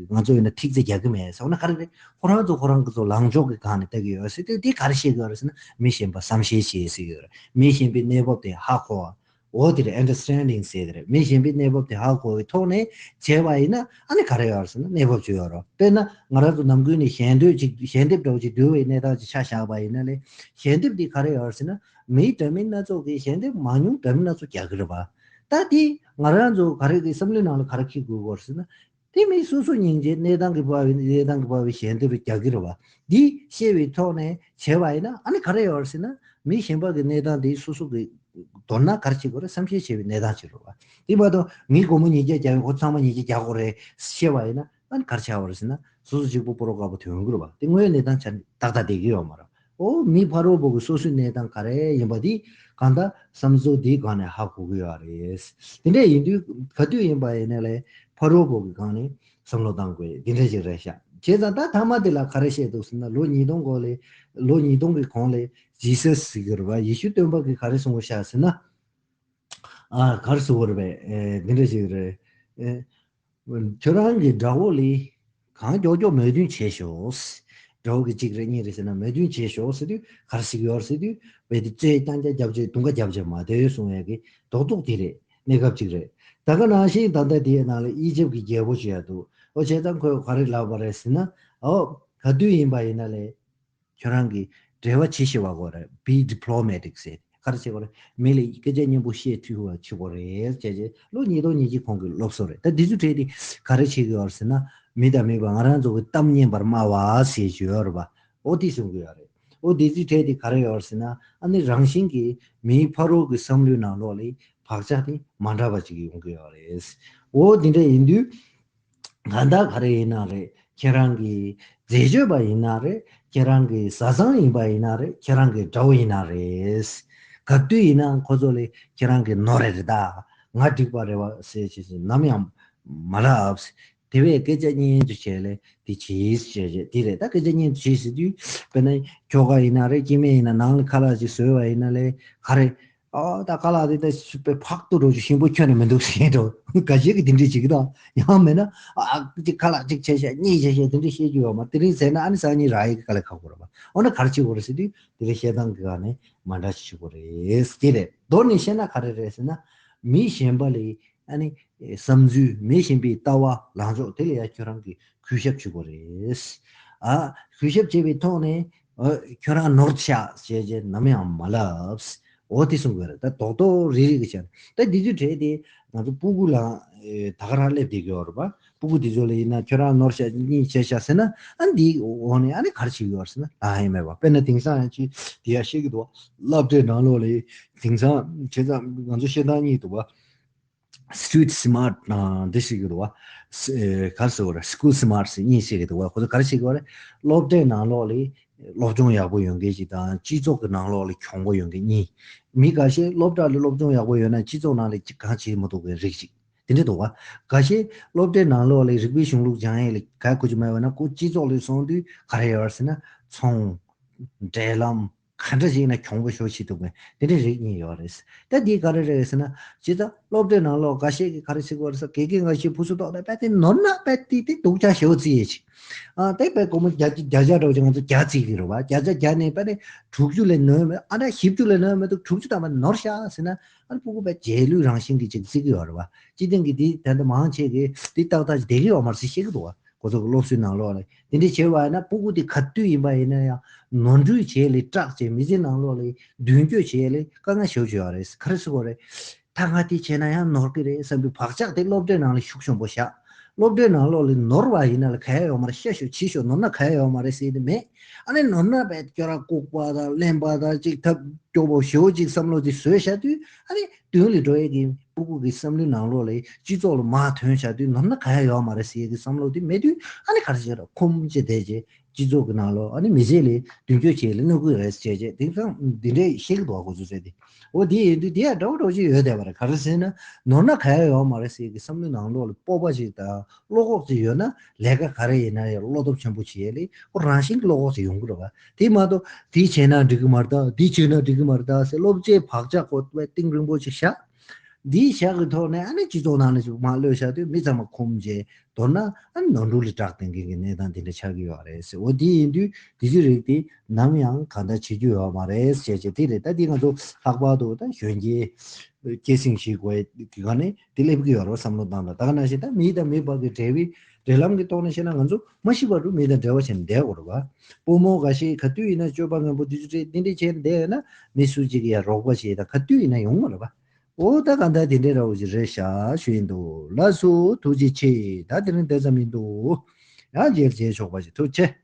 ང་ཚོ་ཡིན་ན་ཐིག་རྩེ་རྒྱག་གི་མེད་ཟེར་བ་ན་ག་རེ་རེད། ཁོ་རང་ཚོ་ཁོ་རང་གི་ཚོ་ལངས་ཕྱོགས་ཀྱི་སྒང་ནས་ལྟ་གི་ཡོད་ཟེར་དུས་དེ་ག་རེ་བཤད་གི་ཡོད་རེད་ཟེར་ན། མི་གཞན་པ་བསམ་ཤེས་བྱེད་ཟེར་གི་ཡོད་རེད། མི་གཞན་པའི་གནས་བབ་དེ་ཧ་གོ་བ། འོ་དེ་རེད། ཨན་ཌར་སི་ཊེན་ཌིང་ཟེར་དེ་རེད། མི་གཞན་པའི་གནས་བབ་དེ་ཧ་གོ་བའི་ཐོག་ནས་བྱས་པ་ཡིན་ན་ཨ་ནི་ག་རེ་ཡོད་རེད་ཟེར་ན་གནས་བབ་ཅིག་ཡོད་རེད། དཔེར་ན་ང་རང་ཚོ་ནམ་རྒྱུན་ནས་ཞལ་འདེབས་ཅིག་ཞལ་འདེབས་འདྲ་བོ་ཅིག་བསྡུ་བའི་གནས་སྟངས་ཅིག་ཆ་བཞག་པ་ཡིན་ན་ལས། ཞལ་འདེབས་འདི་ག་རེ་ཡོད་རེད་ཟེར་ན། མི་འདྲ་མིན་སྣ་ཚོགས་ཀྱིས་ཞལ་འདེབས་མང་ཉུང་འདྲ་མིན་སྣ་ཚོགས་རྒྱག་གི་རེད་པ། ད་དེ་ང་རང་ཚོ་ག་རེ་གི་བསམ་བློའི་ནང་ལ་ག་རེ་འཁྱེར་དགོས་ཀྱི་ཡོད་རེད་ཟེར་ན། དེ་མི་སོ་སོ་སྙིང་རྗེ། གནས་སྟངས་ཀྱི་བབ་པའི་གནས་སྟངས་ཀྱི་བབ་པའི་ཞལ་འདེབས་རྒྱག་གི་རེད་པ། འདི་ཤེས་པའི་ཐོག་ནས་བྱས་པ་ཡིན་ན་ཨ་ནི་ག་རེ་ཡོད་རེད་ཟེར་ན། མི་གཞན་པ་གི་གནས་སྟངས་དེ་སོ་སོ་གི་མདོར་ན་ག་རེ་བྱེད་དགོས་རེད། བསམ་ཤེས་བྱེད་པའི་གནས་སྟངས་ཅིག་རེད་པ། དེ་མ་གཏོགས་མི་སྒོར་མོ་ཉིས་བརྒྱ་རྒྱག་ཡོང་ཁོ་ཚང་མ་ཉིས་བརྒྱ་རྒྱག་དགོས་རེད་ཤེས་པ་ཡིན་ན་ཨ་ནི་ག་རེ་བྱ་བ་རེད་ཟེར་ན། སོ་སོ་གཅིག་པོ་སྤོ་རོ་དཀར་པོ་ཐོན་གི་རེད་པ། དེ་དངོས་ཡོད་གནས་སྟངས་ཆ་ནས་ཏག་ཏག་བསྡད་ཀྱི་ཡོད་མ་རེད། ཨོ་མི་ཕ་རོལ་པོ་གི་སོ་སོའི་གནས་སྟངས་ག་རེ་ཡིན་པ་དེ་གང་ལྟར་བསམ་ཚུལ་དེའི་སྒང་ནས་ཧ་གོ་གི་ཡོད་རེད། དེ་འདྲ་ཡིན་དུས་ག་དུས་ཡིན་པ་ཡིན་ན་ལས་ཕ་རོལ་པོ་གི་སྒང་ནས་བསམ་བློ་བཏང་དགོས་དེ་འདྲ་ཅིག་རེད་ཤག་བྱས་ཙང་ད་ཐ་མ་དེ་ལ་ག་རེ་བཤད་འདུག་ཟེར་ན། ལོ་ཉིས་སྟོང་གོང་ལས་ལོ་ཉིས་སྟོང་གི་གོང་ལས་ཇི་སཱ་ཟེར་གི་རེད་པ། ཡེ་ཤུ་སྟོན་པ་གིས་ག་རེ་གསུངས་པ་ཤག་ཟེར་ན། ཨ་ག་རེ་ཟེར་དགོས་རེད་པས། ཨེ་འདི་འདྲ་ཞིག་རེད། ཨེ་ཁྱོད་རང་གི་དགྲ་བོ་ལ་གང་མགྱོགས་མགྱོགས་མོས་མཐུན་བྱེད་ཤོག་དགྲ་བོ་གི་གཅིག་རེ་གཉིས་རེ་ཟེར་ན་མོས་མཐུན་བྱེད་ཤོག་ཟེར་དུས་ག་རེ་ཟེར་གི་ཡོད་རེད་ཟེར་དུས། རྦད་དེ་རྩོད་རྐྱང་རྐྱང་རྒྱབ་བྱས་དུང་དཀར་རྒྱབ་བྱས་མ་སྡོད་གསུང་ཡས་ཀྱི་རྡོག་རྡོག་དེ་རེད། གནས་སྐབས་གཅིག་རེད། ད་ག་ནང་བཞིན་ད་ལྟ་དེའི་ནང་ལ་ཨི་ཇིབ་ཀྱི་རྒྱལ་པོ་ཞིག་ཡོད་འདུག་ཨོ་བྱས་ཙང་ཁོས་ག་རེ་ལབ་པ་རེད་ཟེར་ན། ཨོ་ག་དུས་ཡིན་པ་ཡིན་ན་ལས། ཁྱོད་རང་གིས་འབྲེལ་བ་བྱེད་ཤེས་པ་དགོས་རེད། Be diplomatic ཟེར། ག་རེ་བྱེད་དགོས་རེད། མི་ལ་སྐད་ཆ་སྙན་པོ་བཤད་ཐུབ་པ་བྱེད་དགོས་རེད་ཅེས་བྱས། ལོ་ཉིས་སྟོང་ཉི་ཤུ་གོང་གི་སློབ་གསོ་རེད། ད་འདི་ཚོའི་གྲས་དེ་ག་རེ་བྱེད་ཀྱི་ཡོད་རེད་ཟེར་ན། མི་དང་མི་བར་ང་རང་ཚོ་གི་གཏམ་སྙན་པར་སྨྲ་བ་ཟེར་ཞིག་ཡོད་རེད་པ། ཨོ་དེ་གསུང་གི་ཡོད་རེད། ཨོ་འདི་ཚོའི་གྲས་དེ་ག་རེ་ཡོད་རེད་ཟེར་ན། ཨ་ནི་རང་བཞིན་གྱིས་མིའི་ཕ་རོལ་གྱི་བསམ་བློའི་ནང་ལོགས་ལ་བག་ཆགས་དེ་མ་འདྲ་བ་ཅིག་ཡོང་གི་ཡོད་རེད། ཨོ་འདི་འདྲ་ཡིན་དུས། གང་ལྟར་ག་རེ་ཡིན་ན་རེད། ཁྱེད་རང་གི་འཛད་སྤྱོད་པ་ཡིན་ན་རེད། ཁྱེད་རང་གི་བཟའ་ཚང་ཡིན་པ་ཡིན་ན་རེད། ཁྱེད་རང་གི་དགྲ་བོ་ཡིན་ན་རེད། ག་དུས་ཡིན་ནའང་ཁོ་ཚོ་ལ་ཁྱེད་རང་གི་ནོར་རེ་རེད་ད། ང་འགྲིག་པ་རེད་བ་ཟེར་བྱས་ནམ་ཡང་མ་ལབ། དེ་བས་སྐད་ཆ་སྙན་དུ་བྱས་ལས་དེ་བྱེད་ཟེར་བྱས་དེ་རེད། ད་སྐད་ཆ་སྙན་དུ་བྱེད་ཟེར་དུས་དཔེར་ན་ཁྱོ་ག་ཡིན་ན་རེད། སྐྱེ་དམན་ཡིན་ན། ནང་ལ་ཁ་ལག་ཅིག་བཟོས་པ་ཡིན་ན་ལས་ག་རེ། ཨ་ད་ཁ་ལག་དེ་ད་ཕར་ཕུད་རོགས་ཅིག་ཞིམ་པོ་ཁྱོན་ནས་མི་འདུག་ཟེར་འགྲོ། འགའ་ཤས་ཀྱིས་དེ་འདྲས་བྱེད་ཀྱི་འདུག་ཡང་མིན་ན་ཨ་ཅིག་ཁ་ལག་ཅིག་བྱས་ཤག་གཉིས་བྱས་ཤག་དེ་འདྲས་བཤད་རྒྱུ་ཡོད་མ་རེད། དེ་རིང་ཟས་ན་ཨ་ནི་སང་ཉིན་རག་ཡས་ཀྱི་དཀའ་ལས་ཁག་པོ་རེད་པ། འོ་ན་ག་རེ་བྱེད་དགོས་རེད་ཟེར་དུས་དེ་རིང་བཤད་སྟངས་ཀྱི་སྒང་ནས་མ་འདྲ་ཞིག་བྱེད་དགོས་རེད་ཟེར་དེ་རེད། མདོར་ནས་བཤད་ན་ག་རེ་རེད་ཟེར་ན། མི་གཞན་པ་ལ་ཨ་ནི་བསམ་ཚུལ། མི་གཞན་པའི་ལྟ་བ་ལངས་ཕྱོགས་དེ་ལ་ཡང་ཁྱོད་རང་གིས་གུས་ཞབས་བྱེད་དགོས་རེད། ཨ་གུས་ཞབས་བྱེད་པའི་ཐོག་ནས། ཨ་ཁྱོད་རང་ནོར་ཤག་ཅེས་བྱས་ནམ་ཡང་མ་ལབ། འོ་དེ་གསུང་གི་རེད། ད་རྡོག་རྡོག་རིལ་རིལ་གྱི་ཆ་ནས། ད་འདི་ཚོའི་གྲས་དེ་ང་ཚོ་སྤུ་གུ་ལ་ཨེ་ད་ག་རང་སླེབས་བསྡད་ཀྱི་ཡོད་རེད་པ། སྤུ་གུ་འདི་ཚོ་ལ་ཡིན་ན་ཁྱོད་རང་ནོར་ཤག་གཉིས་བྱས་ཤག་ཟེར་ན། ཨ་འདིའི་འོག་ནས་ཨ་ནི་ག་རེ་བྱེད་ཀྱི་ཡོད་རེད་ཟེར་ན། ལབ་ཡ་མེད་པ། དཔེར་ན་དེང་སང་ཡང་ཅིག་དེ་ཡང་བཤད་ཀྱི་འདུག་པ། སློབ་གྲྭའི་ནང་ལོགས་ལ་དེང་སང་བྱས་ཙང་ང་ཚོ་བཤད་སྟངས་གཉིས་འདུག་པ། Street smart ཨ་འདི་ཞིག་གི་འདུག་པ། ཨེ་ག་རེ་ཟེར་དགོས་རེད། School smart ཟེར་གཉིས་ཞིག་གི་འདུག་པ། ཁོ་ཚོ་ག་རེ་བྱེད་ཀྱི་ཡོད་རེད། སློབ་གྲྭའི་ནང་ལོགས་ལ་སློབ་སྦྱོང་ཡག་པོ་ཡོད་མཁན་ཞིག་དང་། སྤྱི་ཚོགས་ཀྱི་ནང་ལོགས་ལ་གྱོང་པོ་ཡོད་མཁན་གཉིས། མི་འགའ་ཤས་སློབ་གྲྭ་ལ་སློབ་སྦྱོང་ཡག་པོ་ཡོད་ན་སྤྱི་ཚོགས་ནང་ལ་ཅི་གང་བྱེད་མི་ཐུབ་མཁན་རིགས་ཤིག་དེ་འདྲ་འདུག་པ། འགའ་ཤས་སློབ་གྲྭའི་ནང་ལོགས་ལ་རིག་པའི་གཞུང་ལུགས་སྦྱང་ཡས་ལ་ག་གོ་རྒྱུ་མེད་པ་ན། ཁོ་སྤྱི་ཚོགས་ལ་སོང་དུས་ག་རེ་ཡོད་རེད་ཟེར་ན། ཚོང་། འབྲེལ་ལམ། ག་འདྲ་ཞིག་ན་གྱོང་པོ་ཤོར་ཆེ་འདུག་མེད་དེ་འདྲའི་རིགས་གཉིས་ཡོད་རེད། ད་འདི་ག་རེ་རེད་ཟེར་ན། ཇི་ལྟར་སློབ་གྲྭའི་ནང་ལོགས་འགའ་ཤས་ཀྱིས་ག་རེ་ཟེར་གྱི་ཡོད་རེད་ཟེར། དགེ་རྒན་འགའ་ཤས་བུ་ཚོ་ཐོག་ནས་དཔེ་དེ་ནོར་ན་དཔེ་དེ་དེ་སྡུག་ཅག་ཞེ་པོ་བརྩི་ཡས་ཅིག་ཨ་དེ་དཔེ་སྒོར་མོ་བརྒྱ་བརྒྱ་ཆ་འདྲ་བོ་ཅིག་ང་ཚོ་བརྒྱ་བརྩི་གི་རེད་བ། བརྒྱ་ཆ་བརྒྱ་ནས་དཔེ་ནས་དྲུག་ཅུ་ལས་ནོར་མེད། ཨ་ད་བཞི་བཅུ་ལས་ནོར་མི་འདུག་དྲུག་ཅུ་ཐམ་པ་ནོར་ཤག་ཟེར་ན། ཨ་ནི་སྤུ་གུ་དཔེ་རྗེས་ལུས་རང་བཞིན་གྱི་ཅིག་བརྩི་གི་ཡོད་རེད་བ། སྤྱི་བཏང་གི་འདི་ད་ལྟ་མང་ཆེ་གིས་འདི་ཏག་ཏག་ཅིག་བསྡད་ཀྱི་ཡོད་མ་རེད་ཟེར་བཤད་ཀྱི་འདུག་བ། ཁོ་ཚོ་གི་སློབ་གསོའི་ནང་ལོགས་ལ་དེ་འདྲ་བྱས་པ་ཡིན་ན་སྤུ་གུ་དེ་ག་དུས་ཡིན་པ་ཡིན་ན་ཡང་ནོར་འཁྲུལ་བྱས་ལས་སྐྲག་བྱས་མི་ཚེ་ནང་ལོགས་ལ་མདུན་སྐྱོད་བྱས་ལས་དཀའ་ངལ་ཞེ་པོ་ཅིག་ཡོད་རེད། ག་རེ་ཟེར་དགོས་རེད། ད་ང་དེ་བྱས་ན་ཡང་ནོར་གི་རེད་བསམ་པའི་བག་ཆགས་དེ་སློབ་གྲྭའི་ནང་ལ་ཤུགས་ཆེན་པོ་བཞག་སློབ་གྲྭའི་ནང་ལོགས་ལ་ནོར་བ་ཡིན་ན་ལ་ག་ཡ་ཡོད་མ་རེད། ཤ་ཤོ་ཆི་ཤོ་ནོར་ན་ག་ཡ་ཡོད་མ་རེད་ཟེར་དེ་མེད། ཨ་ནི་ནོར་ན་བས་སྐྱོ་ར་ལྐུགས་པ་དང་གླེན་པ་དང་ཅིག་ཐབས་སྐྱོ་པོ་ཞེ་པོ་ཅིག་བསམ་བློ་དེ་བཟོས་བཞག་དུས་ཨ་ནི་མདུན་ལ་འགྲོ་ཡས་ཀྱི་སྤུ་གུ་གི་བསམ་བློའི་ནང་ལོགས་ལ་སྤྱི་ཚོགས་ལ་མར་ཐོན་བཞག་དུས་ནོར་ན་ག་ཡ་ཡོད་མ་རེད་ཟེར་ཡས་ཀྱི་བསམ་བློ་དེ་མེད་དུས་ཨ་ནི་ག་རེ་བྱས་ར་ཁོམ་བྱས་བསྡད་རྗེས་སྤྱི་ཚོགས་ཀྱི་ནང་ལོགས་ཨ་ནི་མི་ཚེ་ལ་མདུན་སྐྱོད་བྱས་ལ་གནོད་ཀྱི་རེད་ཟེར་བྱས་དེང་སང་འདི་འདྲའི་བཤད་ཀྱི་འདུག་བ། ཁོ་ཚོ་ཟེར་དེ། འོ་དེ་ཡིན་དུས་དེ་ཡང་འདྲ་བོ་འདྲ་བོ་ཅིག་ཡོད་བསྡད་པ་རེད། ག་རེ་ཟེར་ན་ནོར་ན་ག་ཡ་ཡོད་མ་རེད་ཟེར་གི་བསམ་བློའི་ནང་ལོགས་ལ་སྤོབས་པ་ཅིག་དང་བློ་ཁོག་ཅིག་ཡོད་ན་ལས་ཀ་ག་རེ་ཡིན་ན་ཡང་བློ་སྟོབས་ཆེན་པོ་བྱེད་ཡས་ལས་ཁོ་རང་བཞིན་གྱི་བློ་ཁོག་ཅིག་ཡོང་གི་རེད་བ། དེ་མ་གཏོགས་དེ་བྱས་ན་འགྲིག་གི་མ་རེད་ད། དེ་བྱས་ན་འགྲིག་གི་མ་རེད་ད་ཟེར་སློབ་གྲྭའི་བག་ཆགས་ཁོ་དཔེ་གཏིང་རིང་པོ་ཅིག་བཞག་འདིའི་ཞག་གི་ཐོག་ནས་ཨ་ནི་སྤྱི་ཚོགས་ནང་ནས་ཅིག་མར་གློད་བཞག་དུས་མི་ཚང་མ་ཁོམ་བྱས་མདོར་ན་ཨ་ནི་ནོར་འཁྲུལ་ལ་སྐྲག་བསྡད་མཁན་གྱི་གནས་སྟངས་དེ་འདྲ་ཆགས་ཀྱི་ཡོད་རེད་ཟེར། འོ་དེ་ཡིན་དུས་དེ་ཚོའི་རིགས་དེ་ནམ་ཡང་གང་ལྟར་བྱེད་རྒྱུ་ཡོད་མ་རེད་ཟེར་བྱས་དེ་རེད། ད་དེ་ང་ཚོ་ལྷག་པར་དུ་ད་གཞོན་སྐྱེས་སྐྱེད་སྲིང་བྱེད་དགོས་དེ་ག་ནས་དེ་སླེབས་ཀྱི་ཡོད་རེད་བསམ་བློ་བཏང་ད། ད་ག་ནང་བཞིན་ད་མི་དང་མི་བར་གྱི་འབྲེལ་བའི་འབྲེལ་ལམ་གྱི་ཐོག་ནས་བཤད་ན་ང་ཚོ་མ་ཤི་བར་དུ་མི་དང་འབྲེལ་བ་བྱས་ནས་བསྡད་དགོས་རེད་བ། སྤོ་རྨོ་འགའ་ཤས་ག་དུས་ཡིན་ན་སྤྱོད་པ་ངན་པོ་དུས་ཚོད་དེ་འདྲས་བྱས་ནས་བསྡད་ཡོད་ན་མི་སུ་གཅིག་གིས་ཡང་རོགས་པ་བྱས་ད་ག་དུས་ཡིན་ན་ཡོང་མ་རེད་བ། འོ་ད་ག་འདྲ་དེ་འདྲའི་ར་བ་ཞིག་རེད་ཤག་ཞུ་ཡིན་འདུག་ལགས་སོ། ཐུགས་རྗེ་ཆེ། ད་དེ་རིང་དེ་ཙམ་ཡིན་འདུག་ཡང་མཇལ་མཇལ་ཆོག་པ་ཞིག་ཐུགས་རྗེ་ཆེ།